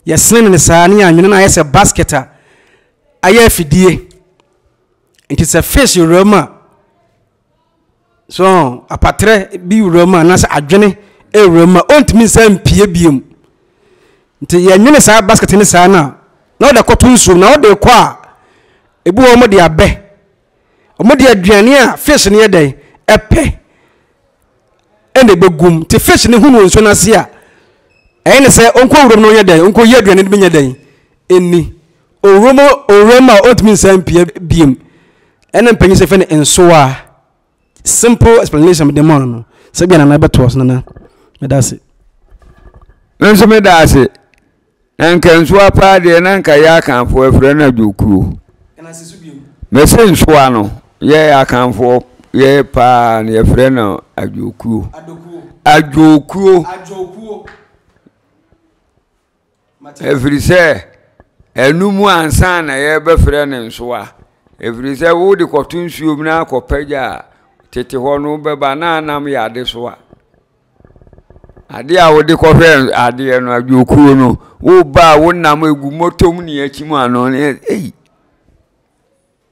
yɛsene ne saa ne yɛanwene no ayɛ sɛ basket a ayɛ afidie. Nti sɛ fish wura mu a, so apatrɛ bi wura mu a anaasɛ adwene wura mu a, ɔntumi nsa mpie biom. Nti yɛnwene saa basket ne saa no a, na wɔde akɔto nsuom na wɔde kɔ a, ebi wɔ wɔn de abɛ, wɔn de aduane a fish no yɛ dɛn ɛpɛ ɛna ɛbɛgum. Nti fish no hunu nsuo no ase a, ɛyɛ ne sɛ ɔnkɔ wuram na ɔnyɛ dɛn, ɔnkɔ yi aduane no bi nyɛ dɛn ɛnni. Owura mu owura mu a ɔntumi nsan mpia biem. Ɛna mpanyin sɛ fɛ no nsoa. Simple explanation de ma no no. Sɛ bia nana bɛtoa so nana. Meda ase. Me nso meda ase. Na nka nsoa paa deɛ na nka yɛ akanfoɔ ɛfrɛ no adwokuo. Mese nsoa no yɛ akanfoɔ yɛ paa no yɛfrɛ no adwokuo. Adwokuo. Ɛfiri sɛ ɛno mu ansa na yɛrebɛfrɛ no nsoa. Ɛfiri sɛ wode kɔto nsuo mu na akɔpagya a, tete hɔ no wobɛba na anam yɛ adesoa. Adeɛ a wode kɔhwɛ adeɛ no, adwokuo no, woba a wonam egu mmɔtɔm ne akyim ano ne ei.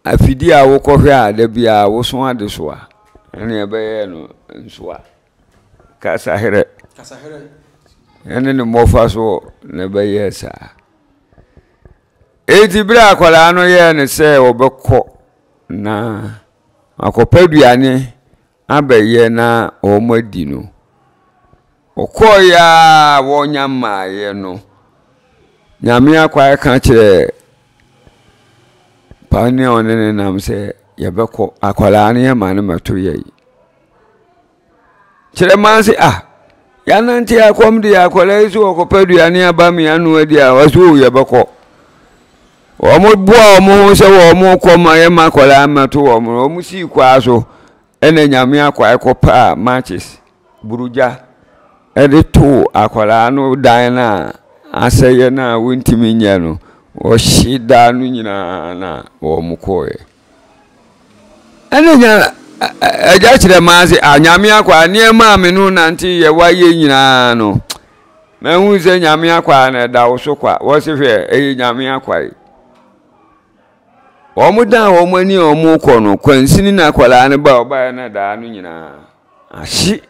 Afidie a wokɔhwɛ a da biara woso adesoa ɛne ɛbɛyɛ no nsoa. Kasaherɛ. Ɛne ne mmɔfa so na ɛbɛyɛɛ saa. Enti berɛ a akwadaa no yɛɛ no sɛ ɔbɛkɔ na akɔpɛ aduane abɛyɛ na wɔadi no, ɔkɔeɛ a wɔnya mmaeɛ no, Nyame akwae ka kyerɛɛ panin a ɔne ne nam sɛ yɛbɛkɔ akwadaa no yɛma no mɛto yɛn. Kyerɛ maa se ah yɛanante akɔm de akwadaa yi so ɔkɔpɛ aduane aba me ano adi a ɔsɛ o yɛbɛkɔ. Wɔn boa wɔn ho sɛ wɔn kɔ ma yɛma akwadaa mɛto wɔn no wɔn sii kwaa so ɛna nyame akwae kɔpaa matches burugya ɛde too akwadaa no dan no a asɛeɛ no a wɔntumi nyɛ no. Wɔhye daa no nyinaa na wɔn kɔɔɛ. Ɛna nya agya kyerɛ maa se a nyame akwa nneɛma a me no nante yɛ wayɛ nyinaa no mahu sɛ nyame akwa na ɛda wo so kwa. Wɔse hwɛ ɛyɛ nyame akwa yi. Wɔn dan wɔn ani a wɔn kɔ no kwansini na akwadaa no ba ɔbaeɛ na daa no nyinaa ahye.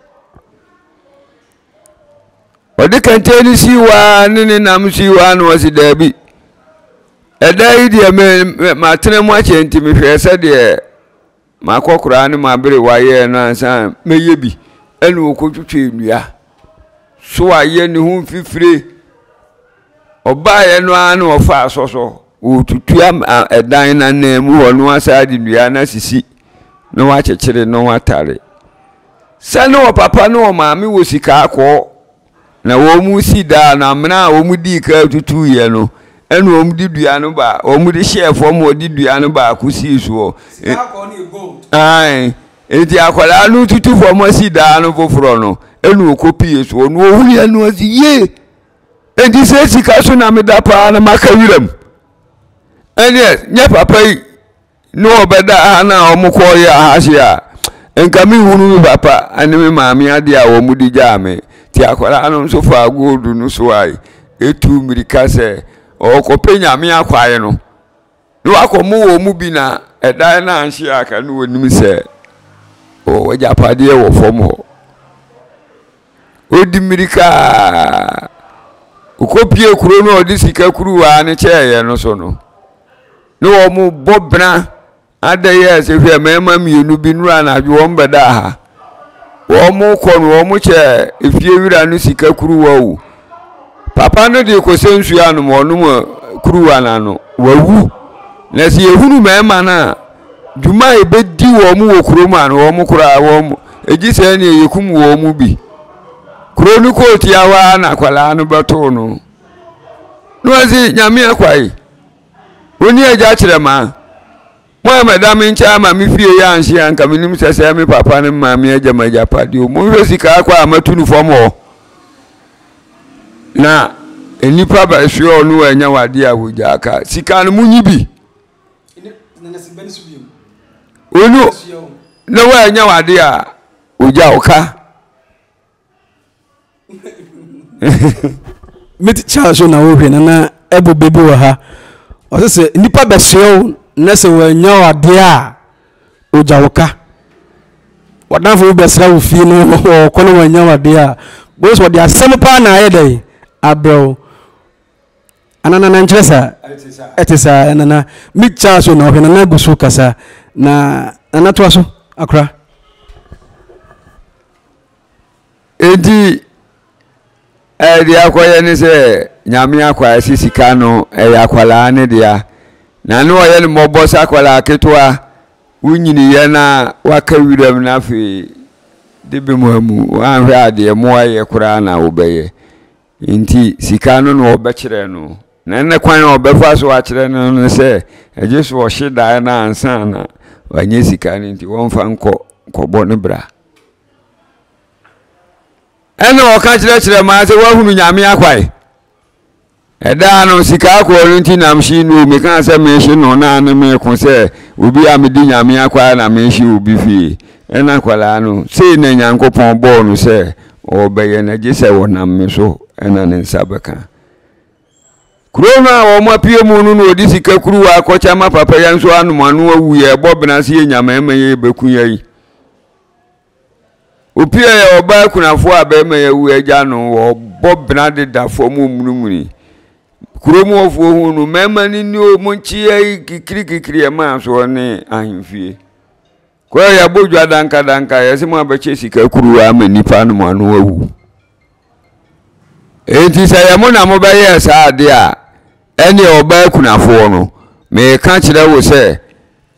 Ɔde kɛntɛn no sii hɔ ara ne ne nam sii hɔ ara na ɔsi daabi. Ɛda yi deɛ me matena mu akyɛ nti mehwɛɛ sɛdeɛ m'akɔkoraa ne m'aberewa yɛɛ no ansa mɛyɛ bi. Ɛna ɔkɔtwitwaa nnua so ayɛ ne ho mfifire. Ɔbaeɛ no ara na ɔfaa sɔsɔ ɔretutu ɛdan no ananmu hɔ na wasan de nnua no asisi na wakyekyere na watare. Sɛ ne ɔpapa ne ɔmaame wɔ sika akɔɔ na wɔn si daa no amena a wɔn dii kan tutuiɛ no ɛna wɔn de dua no ba wɔn de hyɛɛ fam wɔde dua no baako sii soɔ. Sika akɔɔ no yɛ gold. Ae nti akwadaa no tutu fam asi daa no foforɔ no ɛna ɔkɔ pie soɔ na ɔhunuiɛ no ɔsi yie nti sɛ sika so na meda paa na maka wiram ɛneɛ nyɛ papa yi. ne wɔbɛda ha na wɔkɔɔyɛ ahahye a, nka menhunu me papa ne me maame adeɛ a wɔde gyaa me. Nti akwadaa no nso faa gold no so a ɛtuu mmirika sɛ ɔrekɔpɛ nyame akwae no na wakɔmo wɔn mu bi na ɛdan no anhye aka ne wɔnim sɛ ɔwɔ agyapadeɛ wɔ fam hɔ. Ɔdi mmirika a ɔkɔpie kuro no a ɔde sika kuruwa no kyɛeɛ no so no, ne wɔn bɔ bena ada yi a sɛ hwɛ mmarima mmienu bi nura anadwo wɔn bɛda ha wɔn kɔ no wɔn kyɛ efie wura no sika kuruwa o papa no de kɔsɛ nsuo anom ɔnom kuruwa no ano wawu na sɛ yɛhunu mmarima no a dwuma a yɛbɛdi wɔn wɔ kurom a no wɔn koraa wɔn egye sɛ ɛne yɛkum wɔn mu bi kuro no kɔɔ tiawa na akwadaa no bɛtoo no na wɔsi nyame akwae. Wo ne agya kyerɛ ma. Mo a mɛda me nkyɛn ama me fie yɛ anhye a nka menim sɛ sɛ me papa ne maame agya ma agyapadeɛ o. Monhwɛ sika akɔ a matu no fam hɔ. Na nnipa bɛhwɛ ɔno a anya wadeɛ a wɔgya aka. Sika no monyi bi. Onu na woanya wadeɛ a wɔgya wo ka. Me tikya so na wohwɛ na na ɛbɔ bɛ bi wɔ ha. Ɔsɛ sɛ nnipa bɛsoɛ wo na sɛ wɔanya wo adeɛ a, ogya wo ka. W'adamfo bi bɛsra wo fie no ɔkɔ na wɔanya wo adeɛ a, bohu sɛ ɔde asɛm paa na ayɛ dɛn abrɛ wo. Ana nana nkyerɛ saa? Ɛte saa nana. Me tikya so na ɔhwɛ nana gu so kasa na nana toa so akora. Enti ɛdeɛ akɔyɛ ne sɛ nyame akwaɛ sɛ sika no ɛyɛ akwadaa ne dea na ne ɔyɛ no mmɔbɔ sɛ akwadaa ketewa wonyiniyɛ na waka wiram na afei de bi mu amu wanhwɛ adeɛ mmoa yɛ koraa na wobɛyɛ nti sika no na ɔbɛkyerɛ no na ɛnɛ kwan a ɔbɛfa so akyerɛ no no sɛ ɛgye so ɔhye daeɛ no ansa na wanyɛ sika no nti wɔmfa nkɔ nkɔbɔ no bra Ɛnna ɔka kyerɛkyerɛ maa sɛ woahunu Nyame akwae. Ɛdaa no, sika akoa no nti nam hye no, mekaa sɛ mehye no na ne meko sɛ obi a medi Nyame akwae na mehye obi fie. Ɛnna akwadaa no, sei na Nyankopɔn bɔɔ no sɛ ɔbɛyɛ na gye sɛ wɔnam me so ɛna ne nsa bɛka. Kuro no a wɔn apue mu no na ɔde sika kuruwa akɔkyɛ ama papa yi nso anom ano awu yɛ ɛbɔ bena se yɛ nyamɛɛma yɛ bɛku yɛ yi. Opi a ɔyɛ ɔbaa kunafoɔ a barima yi awu agya no, wɔbɔ bena deda fam wɔmunumuni. Kurom hɔfoɔ hu no, mmarima no ni o, monkye yi kikirikikiri ɛmaa soɔ ne ahemfie. Kɔɛ yɛabɔ dwa dankadanka, yɛsɛ mo abɛkyɛ sika kuruwa ama nnipa no mo ano awu. Enti sɛ yɛ mo na mobɛyɛɛ saa adeɛ a, ɛneɛ ɔbaa kunafoɔ no, meka kyerɛ wo sɛ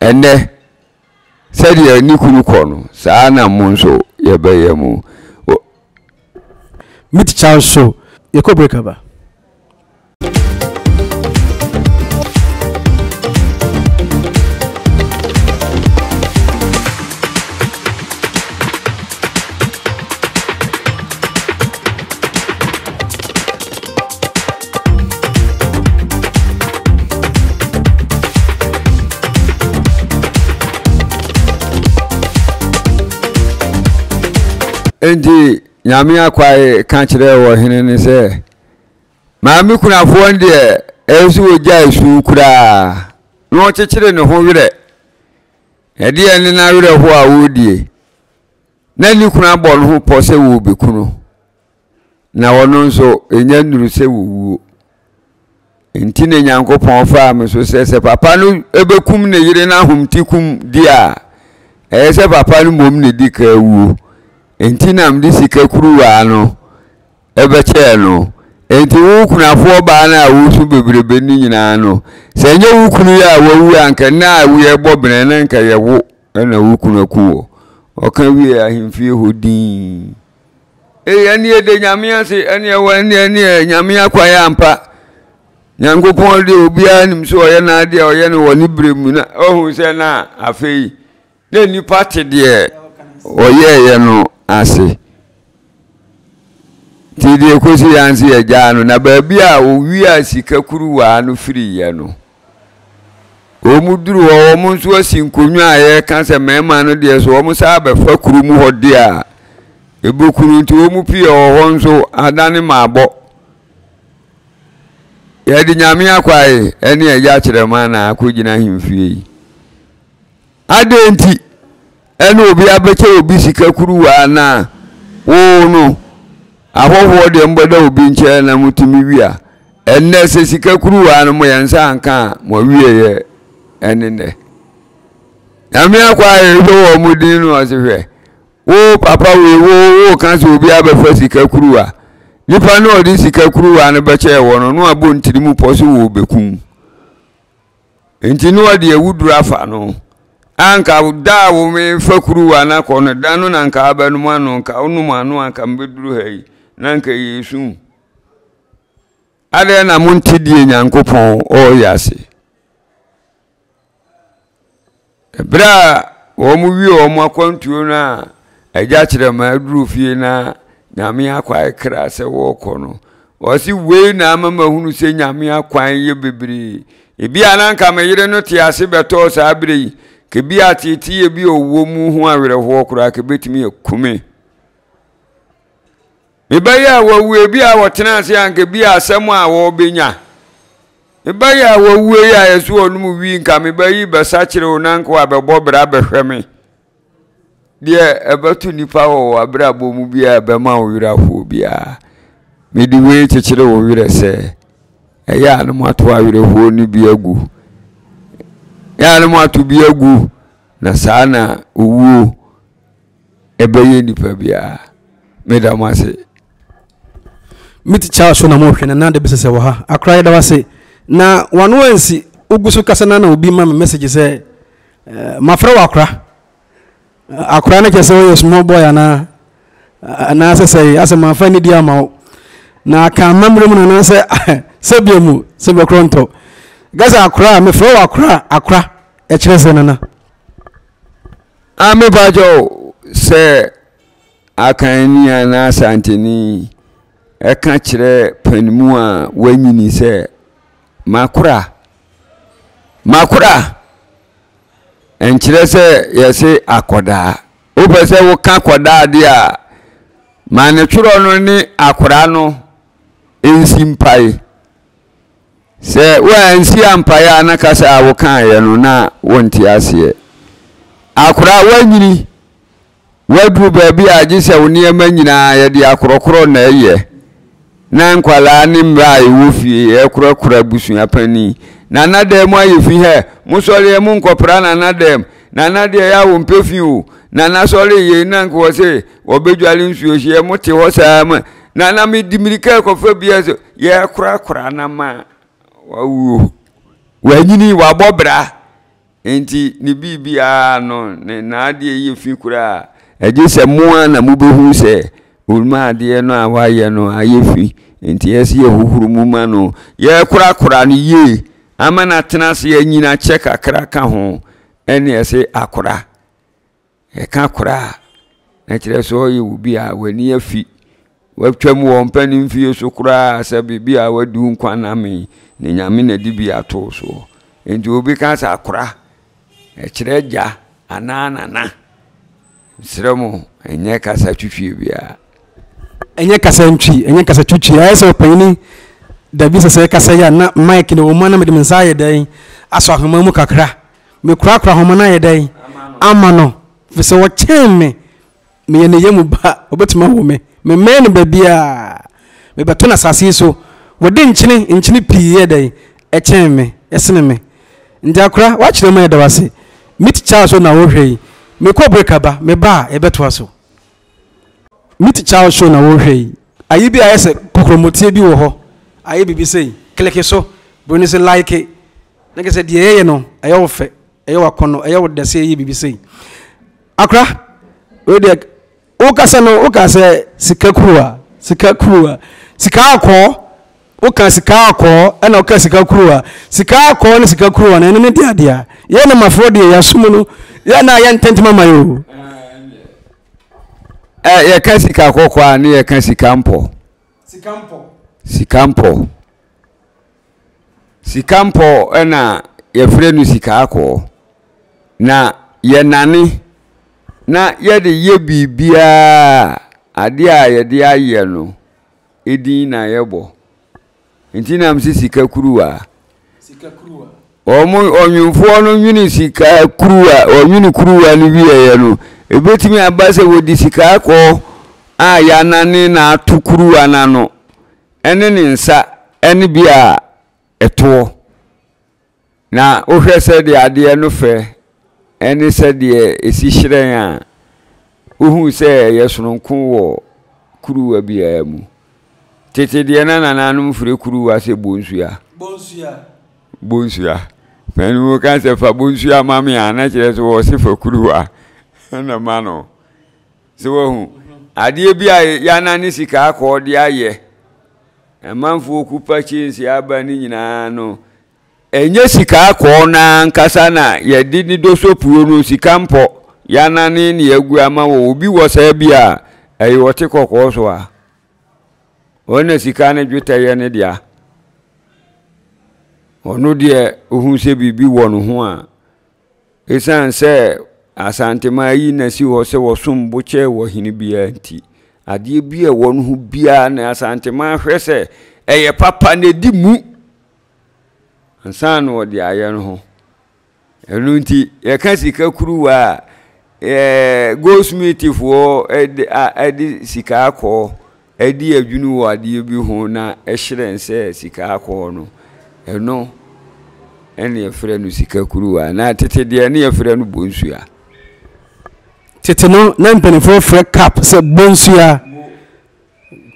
ɛnnɛ Sɛdeɛ ne kunu kɔ no, saa ara na mo nso yɛbɛyɛ mo. Me tikya nso, yɛkɔ break aba. Enti Nyame akwae ka kyerɛɛ ɔhene no sɛ, Maame kunafoɔ no deɛ, ɛyɛ sɛ ɔgyae su koraa na ɔkyekyere ne ho werɛ. Ɛdeɛn ne n'awerɛhoɔ a ɔredie? Na ne kunu abɔ ne ho pɔ sɛ wɔrebɛku no, na ɔno nso ɛnya nnuru sɛ wɔwuo. Enti na Nyankopɔn faa me so sɛ, sɛ papa no bɛkum ne yere no ahomte kum di a, ɛyɛ sɛ papa no mmom na ɛdi ka wuo. Enti na mede sika kuruwaa no bɛkyɛɛ no. Enti wo kunafoɔ baa no a wosu bebrebe no nyinaa no, sɛ ɛnyɛ wo kunu yi a wawu a, anka nna a yɛbɔ bena na anka yɛwo na wo kunu aku wɔ. Ɔka wie ahemfie hɔ dinn. Ei ɛneɛ de Nyame ase ɛneɛ wɔ ɛneɛ ɛneɛ Nyame akwaeɛ ampa. Nyankopɔn deɛ obiara nim sɛ ɔyɛ n'adeɛ a ɔyɛ no wɔ ne berɛ mu na ɔhu sɛ na afei na nnipa te deɛ ɔyɛɛyɛ no ase. Nti deɛ ɛkɔsi yɛ anse yɛgyaa no na baabi a ɔwiaa sika kuruwaa no firiiɛ no Wɔduru hɔ, wɔn nso asi nkonnwa a yɛreka sɛ mmarima no deɛ so wɔn san bɛfa kurom hɔ deɛ a, ɛbɛku no nti wɔn pii wɔ hɔ nso adane maabɔ. Yɛde Nyame akwae ne agya kyerɛma na akɔgyina ahemfie yi. Adɛn nti ɛna obi abɛkyɛ obi sika kuruwa na wo no ahɔhoɔ deɛ mobɛda obi nkyɛn na motumi wia? Ɛnnɛ sɛ sika kuruwa no mo yɛn nsa anka a mo awieɛ ɛne nnɛ. Nyame akɔ a yɛhwɛ wɔ mo din no ɔse hwɛ wo papa wei wo wo ka sɛ obi abɛfa sika kuruwa nipa no ɔde sika kuruwa no bɛkyɛɛ wɔ no no abɔ ntiri mu pɔ so wɔ bɛkum. Enti na ɔde awuduru afa no. Anka da a womefa kuruwa no akɔ no, da no na anka abɛnom ano, anka wonom ano anka mebɛduru ha yi, na anka ɛyɛ esu. Adɛn na monte deɛ Nyankopɔn ɔreyɛ ase? Ɛberɛ a wɔwie wɔn akwantuo no a Agya Kyerɛma aduru fie na Nyame akwae kra sɛ wɔrekɔ no, ɔse wei na ama mahunu sɛ Nyame akwan yɛ bebree. Ebi a na anka me yere no te ase bɛtɔɔ saa berɛ yi, kebi ateeteeɛ bi a ɔwɔ mu ho awerɛhoɔ koraa kɛbɛtumi aku me. Me ba yi a wawu, ebi a wɔtena ase a anka bi a asɛm a wɔbɛnya. Me ba yi a wawu yi a yɛso ɔnom wii nka me ba yi bɛsakyere o na nka wabɛbɔ bra bɛhwɛ me. Deɛ ɛbɛto nipa wɔ w'abrabɔ mu biara ɛbɛma wo werɛ ahoɔ biara. Mede wei kyekyere wo werɛ sɛ ɛyɛ a na moato awerɛhoɔ no bi agu. Ɛyɛ a na moato bi agu na saa na owuo ɛbɛyɛ nipa biara. Meda mo ase. Me tikya so na mohwɛ no na de bɛsɛ sɛ wɔ ha. Akora yɛda wase. Na wano ansi wogu so kasa na na obi ma me message sɛ eh, mafrɛ wɔ akora. Akora no kyɛ sɛ woyɛ small boy anaa anaasɛ sɛ asɛ mamfa nidi ama wo. Na aka amammerɛ mu no anaasɛ sɛ bia mu sɛ bɛkorɔ ntɔ. Gasa akora mefrɛ wɔ akora akora ɛkyerɛ sɛ nana. Ah me pa kyɛw sɛ Akanni anaa Asanteni ɛka kyerɛ panimu a wanyini sɛ makora makora ɛnkyerɛ sɛ yɛse akɔdaa wopɛ sɛ woka kɔdaa deɛ a ma ne twerɛ no ne akora no nsi mpae Sɛ woansi ampaeɛ a na kasa a wokaeɛ no na wonte aseɛ. Akora woanyini, woaduru baabi a gye sɛ wo nneɛma nyinaa yɛde akorɔkorɔ na ɛyɛ. Na nkwadaa ne mmaa a ɛwɔ fie yɛkorɔkorɔ abusua panin. Nana dan mu ayɛ fi hɛ, mosɔreɛ monkɔpra nana dɛm. Nana deɛ ɛyɛ a wɔmpɛ fi o. Nana sɔre yei na nka wɔ se wɔbɛdwale nsuo hyeɛ mote hɔ saa ma. Nana medi mirika kɔfa bi so Yɛrekorakora no ama wawuo. Wanyini, wabɔ bra. Nti ne biribiara no, ne n'adeɛ yɛ fi koraa. Ɛgye sɛ mo ara na mobɛhu sɛ onuma adeɛ no a wayɛ no ayɛ fi. Nti ɛsɛ yɛhohoro mu ma no. Yɛrekorakora no yie ama no atena ase anyini akyɛ kakra ka ho. Ɛne ɛsɛ akora. Ɛka koraa a, na kyerɛ sɛ ɔyɛ obi a w'ani afi. Watwam wɔ mpanin mfie so koraa sɛ biribi a wadi wo nkwa nna mee na Nyame na de bi ato wo soɔ. Nti obi ka sɛ akora, ɛkyerɛ agya anaa nana. Mesrɛ mo, ɛnyɛ kasa twitwie biara. Ɛnyɛ kasa ntwi, ɛnyɛ kasa twitwi. Ayɛ sɛ ɔpanyini dabi sɛ sɛ kasa yi a na mic na wɔ mu a na mede me nsa ayɛ dɛn asɔ ahoma mu kakra. Mekorakora ahoma no ayɛ dɛn ama no. Fi sɛ ɔkyɛn me, meyɛ ne yam ba, ɔbɛtumi awo me. Memmɛn no baabiara. Mebɛto no asase yi so. Wɔde nkyene, nkyene pii yɛ dɛn ɛkyɛn me, ɛsene me. Nti akora, woakyerɛ mu a yɛda wo ase. Meet Charles so na wohwɛ yi. Mekɔ break aba, meba a yɛbɛtoa so. Meet Charles show na worehwɛ yi. Ayi bi a ayɛ sɛ kokromotsie bi wɔ hɔ. Ayɛ biribi sei. Kleke so. Buroni se like. Na kyerɛ sɛ deɛ yɛyɛ no, ɛyɛ wo fɛ, ɛyɛ wo akɔnnɔ, ɛyɛ wo dɛ sɛ yɛyɛ biribi sei. Akora, wei deɛ, wokasa no, woka sɛ sika kuruwa, sika kuruwa, sika akɔɔ. Woka sika akɔɔ ɛna woka sika kuruwa. Sika akɔɔ ne sika kuruwa no, ɛno ne deɛ adeɛ. Yɛn namafoɔ deɛ, yɛasom no, yɛn na yɛn ntɛntɛm ama yɛ o. Ɛ yɛka sika kɔkɔɔ a ne yɛka sika mpɔ. Sika mpɔ. Sika mpɔ. Sika mpɔ ɛna yɛfrɛ no sika akɔɔ. Na yɛnane na yɛde yɛ biribiara adeɛ a yɛde ayɛ no edin na yɛbɔ. Nti na mese sika kuruwa. Sika kuruwa. Wɔn ɔnwemfoɔ no nwene sika kuruwa, ɔnwene kuruwa no wieɛ no, ebetumi aba sɛ wɔde sika akɔ a yɛanane na ato kuruwa no ano, ɛne ne nsa ɛne bi a ɛtoɔ. Na wohwɛ sɛdeɛ adeɛ no fɛ ne sɛdeɛ ɛsi hyerɛn a, wohu sɛ ɛyɛ sononko wɔ kuruwa biara mu. Tete deɛ na nananom frɛ kuruwa sɛ bonsua. Bonsua. Bonsua. Pɛn mu ka sɛ fa bonsua ma me a, na kyerɛ sɛ wɔse fa kuruwa na ma no. Sɛ wahu. Adeɛ bi a yɛanane sika akɔɔ de ayɛ. Amanfoɔ kupa kyɛnse aba no nyinaa no, ɛnyɛ sika akɔɔ no ankasa na yɛde ne dosopuo no, sika mpɔ, yɛanane ne yɛagu ama wɔ obi wɔ saa bi a, ɛyɛ ɔte kɔkɔɔ so a. Ɔno na sika ne dwetɛ yɛ ne dea. Ɔno deɛ ohu sɛ biribi wɔ ne ho a, Esiane sɛ Asanteman ayi no asi hɔ sɛ wɔsom bo kyɛɛ ɔhene biara nti, adeɛ bi a ɛwɔ no ho biara na Asanteman hwɛ sɛ ɛyɛ papa na ɛdi mu ansa na wɔde ayɛ no ho. Ɛno nti, yɛka sika kuruwa a, ɛɛ goldsmithfoɔ de a ɛde sika akɔɔ Adi adwini wɔ adeɛ bi ho na ɛhyerɛn sɛ sika akɔɔ no, ɛno ɛne yɛfrɛ no sika kuruwa. Na tete deɛ ne yɛfrɛ no bonsua. Tete no, na mpanimfoɔ frɛ cup sɛ bonsua.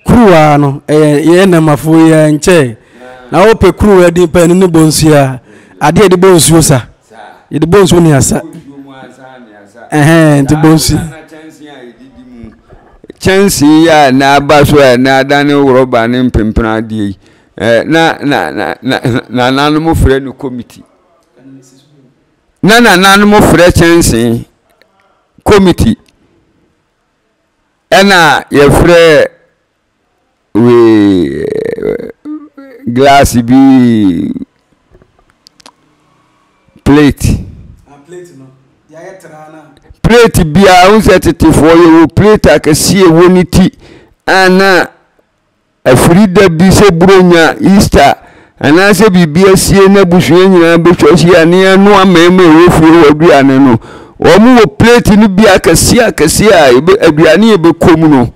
Kuruwa no, ɛyɛ yɛn nnɛmafoɔ yi ara nkyɛe. Na wopɛ kuruwa din paa ɛno ne bonsua. Adeɛ a yɛde bɔ nsuo sa. Yɛde bɔ nsuo ne asa. Ɛhɛn, nti bonsua. Kyɛnsee yi a na aba so a na adane rɔba ne mpempem adeɛ yi, na na na na nananom frɛ no komiti. Na nananom frɛ kyɛnsee komiti. Ɛna yɛfrɛ wei glass bi plate. Plate biara wohu sɛ tetefoɔ yɛwɔ plate akɛseɛ ɛwɔ ne ti a na afiri da bi sɛ buronya Easter anaasɛ biribi asie na abusua nyinaa bɛtwa ahyia ne yɛnoa mmarima ɛwɔ fie hɔ aduane no wɔn wɔ plate no bi akɛseɛ akɛseɛ a aduane yɛ bɛkɔ mu no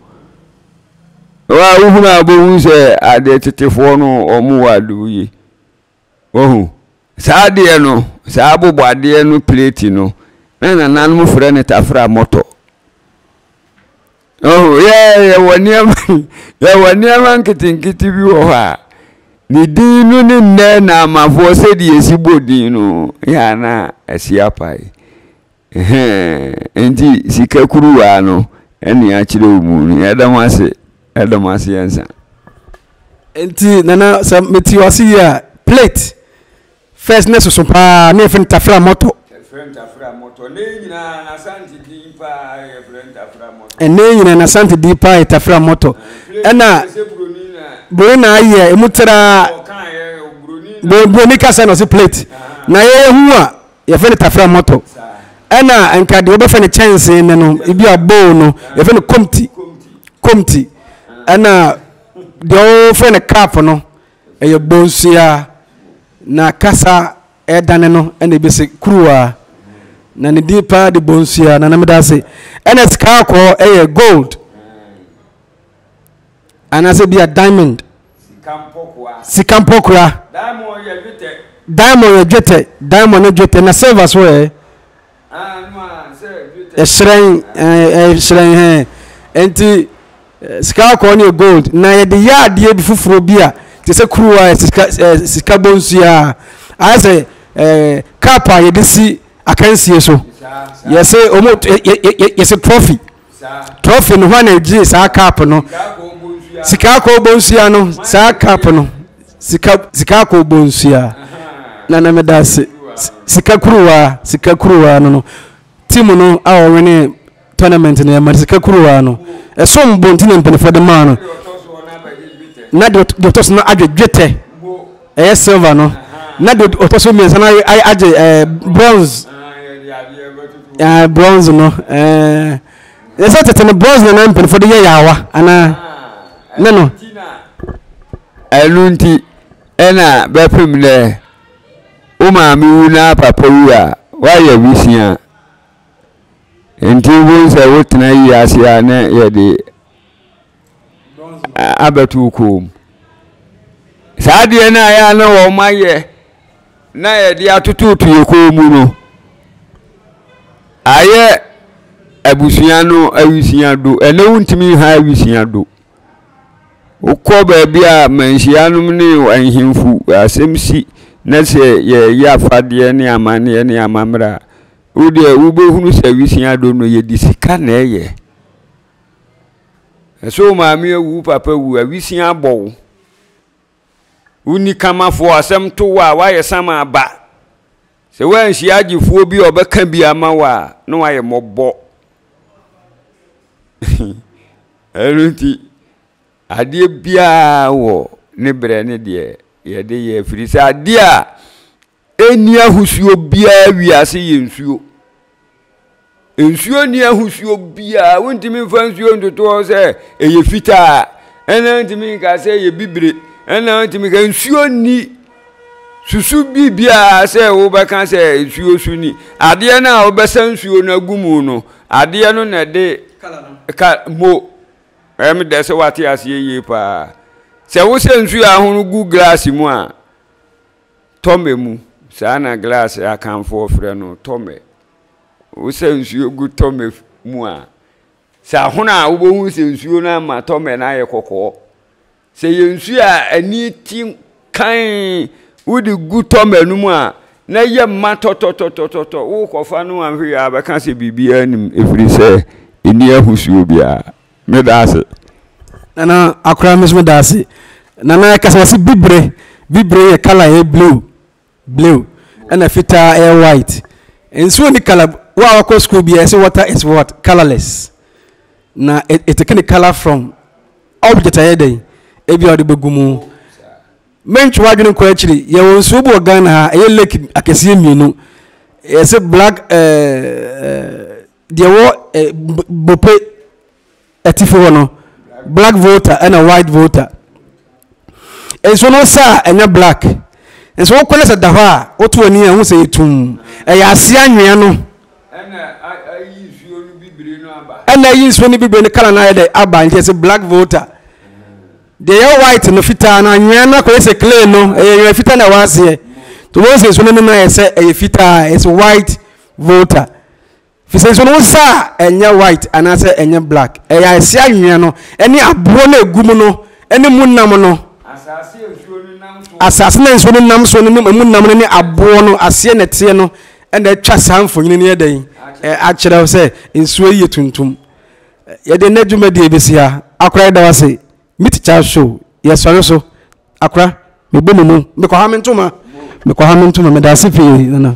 Wa wohunu a wobɛhu sɛ adeɛ tetefoɔ no wɔn wɔ ade yie. Wahu? Saa adeɛ no, saa abobɔ adeɛ no plate no, na nananom frɛ no tafra mɔtɔ. Wahu? Yɛ yɛwɔ nneɛma yɛwɔ nneɛma nketenkete bi wɔ hɔ a ne din no ne nnɛ na amafoɔ sɛdeɛ esi bɔ din no yɛ a na ɛsi apae. Ɛhɛɛ, enti sika kuruwa no ɛne akyerɛ wo mu no, yɛda mo ase, yɛda mo ase yɛnsa. Enti nana sɛ mete wase yie a plate first ne soso paa ne yɛfrɛ no tafra mɔtɔ. Yɛfrɛ no tafra mɔtɔ. Ɛnɛ yi nyinaa n'asante din paa yɛfrɛ no tafra mɔtɔ. Ɛnɛ yi nyinaa n'asante din paa yɛ tafra mɔtɔ. Ɛna broni na ayɛ emu traa broni kasa na ɔse plate na yɛyɛ hu a Yɛfrɛ no tafra mɔtɔ. Ɛna nka deɛ wɔbɛfɛ no kyɛnsee ne no, ebi a bowl no, yɛfɛ no komti. Komti. Ɛna deɛ wɔfɛ no cup no, ɛyɛ bonsua. Na kasa ɛdane no ɛna ebesi kuruwa. Na ne din paa de bonsua na nameda ase. Ɛna sika akɔɔ ɛyɛ gold. Anaasɛ bi a diamond. Sika mpɔkoa. Diamond yɛ dwetɛ. Diamond yɛ dwetɛ. Diamond ne dwetɛ na silver so ɛ. Ɛhyerɛn ɛhyerɛn hɛn. Nti sika akɔɔ ne yɛ gold na yɛde yɛ adeɛ bi foforɔ bi a te sɛ kuruwa sika sika bonsua ayɛ sɛ ɛɛ cup a yɛde si akansie so yɛsɛ wɔn yɛsɛ trophy. Trophy no hwan na egyee saa cup no? Sika akɔ bonsua no saa cup no sika sika akɔ bonsua na na meda ase sika kuruwa sika kuruwa no no team no a wɔwene tournament no yɛma sika kuruwa no ɛsom bo nti na mpanimfoɔ de maa no na deɛ ɔtɔ so no adwe dwetɛ ɛyɛ silver no na deɛ ɔtɔ so mmiɛnsa no agye ɛɛ bronze ɛɛ bronze no ɛɛ ɛsɛ tete no bronze na na mpanyinfoɔ de yɛ yaawa anaa ne no. Ɛno nti ɛna bɛpem dɛ wo maame wu na papa wu a woayɛ wisia nti wobɛhu sɛ wotena yi ase a na yɛde abɛto wo kɔn mu. Saa adeɛ no a ɛyɛ a na wɔayɛ na yɛde atototo yɛ kɔn mu no, ayɛ abusua no awisia do. Ɛnɛ wontumi nha awisia do. Wokɔ baabi a manhyia nom ne ahemfo asɛm si na sɛ yɛyɛ afadeɛ ne amanneɛ ne amammerɛ a, wo deɛ wobɛhunu sɛ awisia do no yɛde sika na ɛyɛ. Ɛsɛ wo maame awu, wo papa awu, awisia abɔ wo. Wonni kamafoɔ, asɛm to wo a, woayɛ sama aba. Sɛ woanhyia agyefoɔ bi a ɔbɛka bi ama wo a, na woayɛ mmɔbɔ. Ɛno nti, adeɛ biara wɔ ne berɛ ne deɛ yɛde yɛ, ɛfiri sɛ adeɛ a Ɛnni ahosuo biara wiase yɛ nsuo. Nsuo nni ahosuo biara. Wontumi mfa nsuo ntoto hɔ sɛ ɛyɛ fitaa. Ɛna wontumi nka sɛ ɛyɛ bibire. Ɛna wontumi nka nsuo nni susu biribiara sɛ wobɛka sɛ nsuo su ni. Adeɛ no a wobɛsa nsuo no agu mu no, adeɛ no na ɛde ka mo. Ɛyɛ me dɛ sɛ woate aseɛ yie paa. Sɛ wosɛ nsuo ahono gu glass mu a, Tɔmɛ mu, saa na glass Akanfoɔ frɛ no, tɔmɛ. Wosɛ nsuo gu tɔmɛ mu a, sɛ ahono a wobɛhu sɛ nsuo no ama tɔmɛ no ayɛ kɔkɔɔ. Sɛ yɛ nsuo a ani ti kann wode gu tɔmɛ no mu a, na yɛ ma tɔtɔtɔtɔtɔ. Wokɔfa no anhwɛ yie a bɛka sɛ biribiara nim ɛfiri sɛ ɛnni ahosuo biara. Meda ase. Nana akora me nso meda ase. Nana ɛkasa wɔsi bibire bibire yɛ colour yɛ blue blue ɛna fitaa ɛyɛ white. Nsuo ni colour wo a wakɔ school bi ɛsɛ water is what colourless na it it take ne colour from object ɛyɛ dɛn ebi a ɔde bɛgu mu. Mentwe w'adwene nkɔ akyiri yɛwɔ nsuo bi wɔ Ghana ha ɛyɛ lake akɛseɛ mmienu yɛsɛ black ɛɛ. Deɛ ɛwɔ eh, Bope atifi hɔ no, black volta ɛna white volta. Nsuo no sa a ɛnyɛ black. Nso wokɔ no sɛ da hɔ a, woto ani a, wohu sɛ ɛyɛ tumm. Ɛyɛ aseɛ anwea no. Ɛna ayi nsuo no bibire no kala no ayɛ dɛ aba nti ɛsɛ black volta. Deɛ ɛyɛ white no fitaa no anwea no akɔyɛ sɛ clay no ɛyɛ anwea fitaa na ɛwɔ aseɛ. Nti wɔn sɛ nsuo no no ayɛ sɛ ɛyɛ fitaa ɛsɛ white volta. Fisɛ nso no wo nsa a ɛnyɛ white anaasɛ ɛnyɛ black ɛyɛ ɛse anwea no ɛne aboɔ no ɛgu mu no ɛne mu nam no asase na nsuo no nam so no ne mu nam no ne aboɔ no aseɛ na ɛteɛ no ɛna atwa saa mfonini no yɛ dɛn akyerɛ sɛ nsuo yi yɛ tuntum yɛde nnɛ dwumadie bɛsi ha akora yɛda wo ase me teacher show yɛsɔre so akora mebɔ me mu mekɔha me ntoma mekɔha me ntoma meda ase pii nana.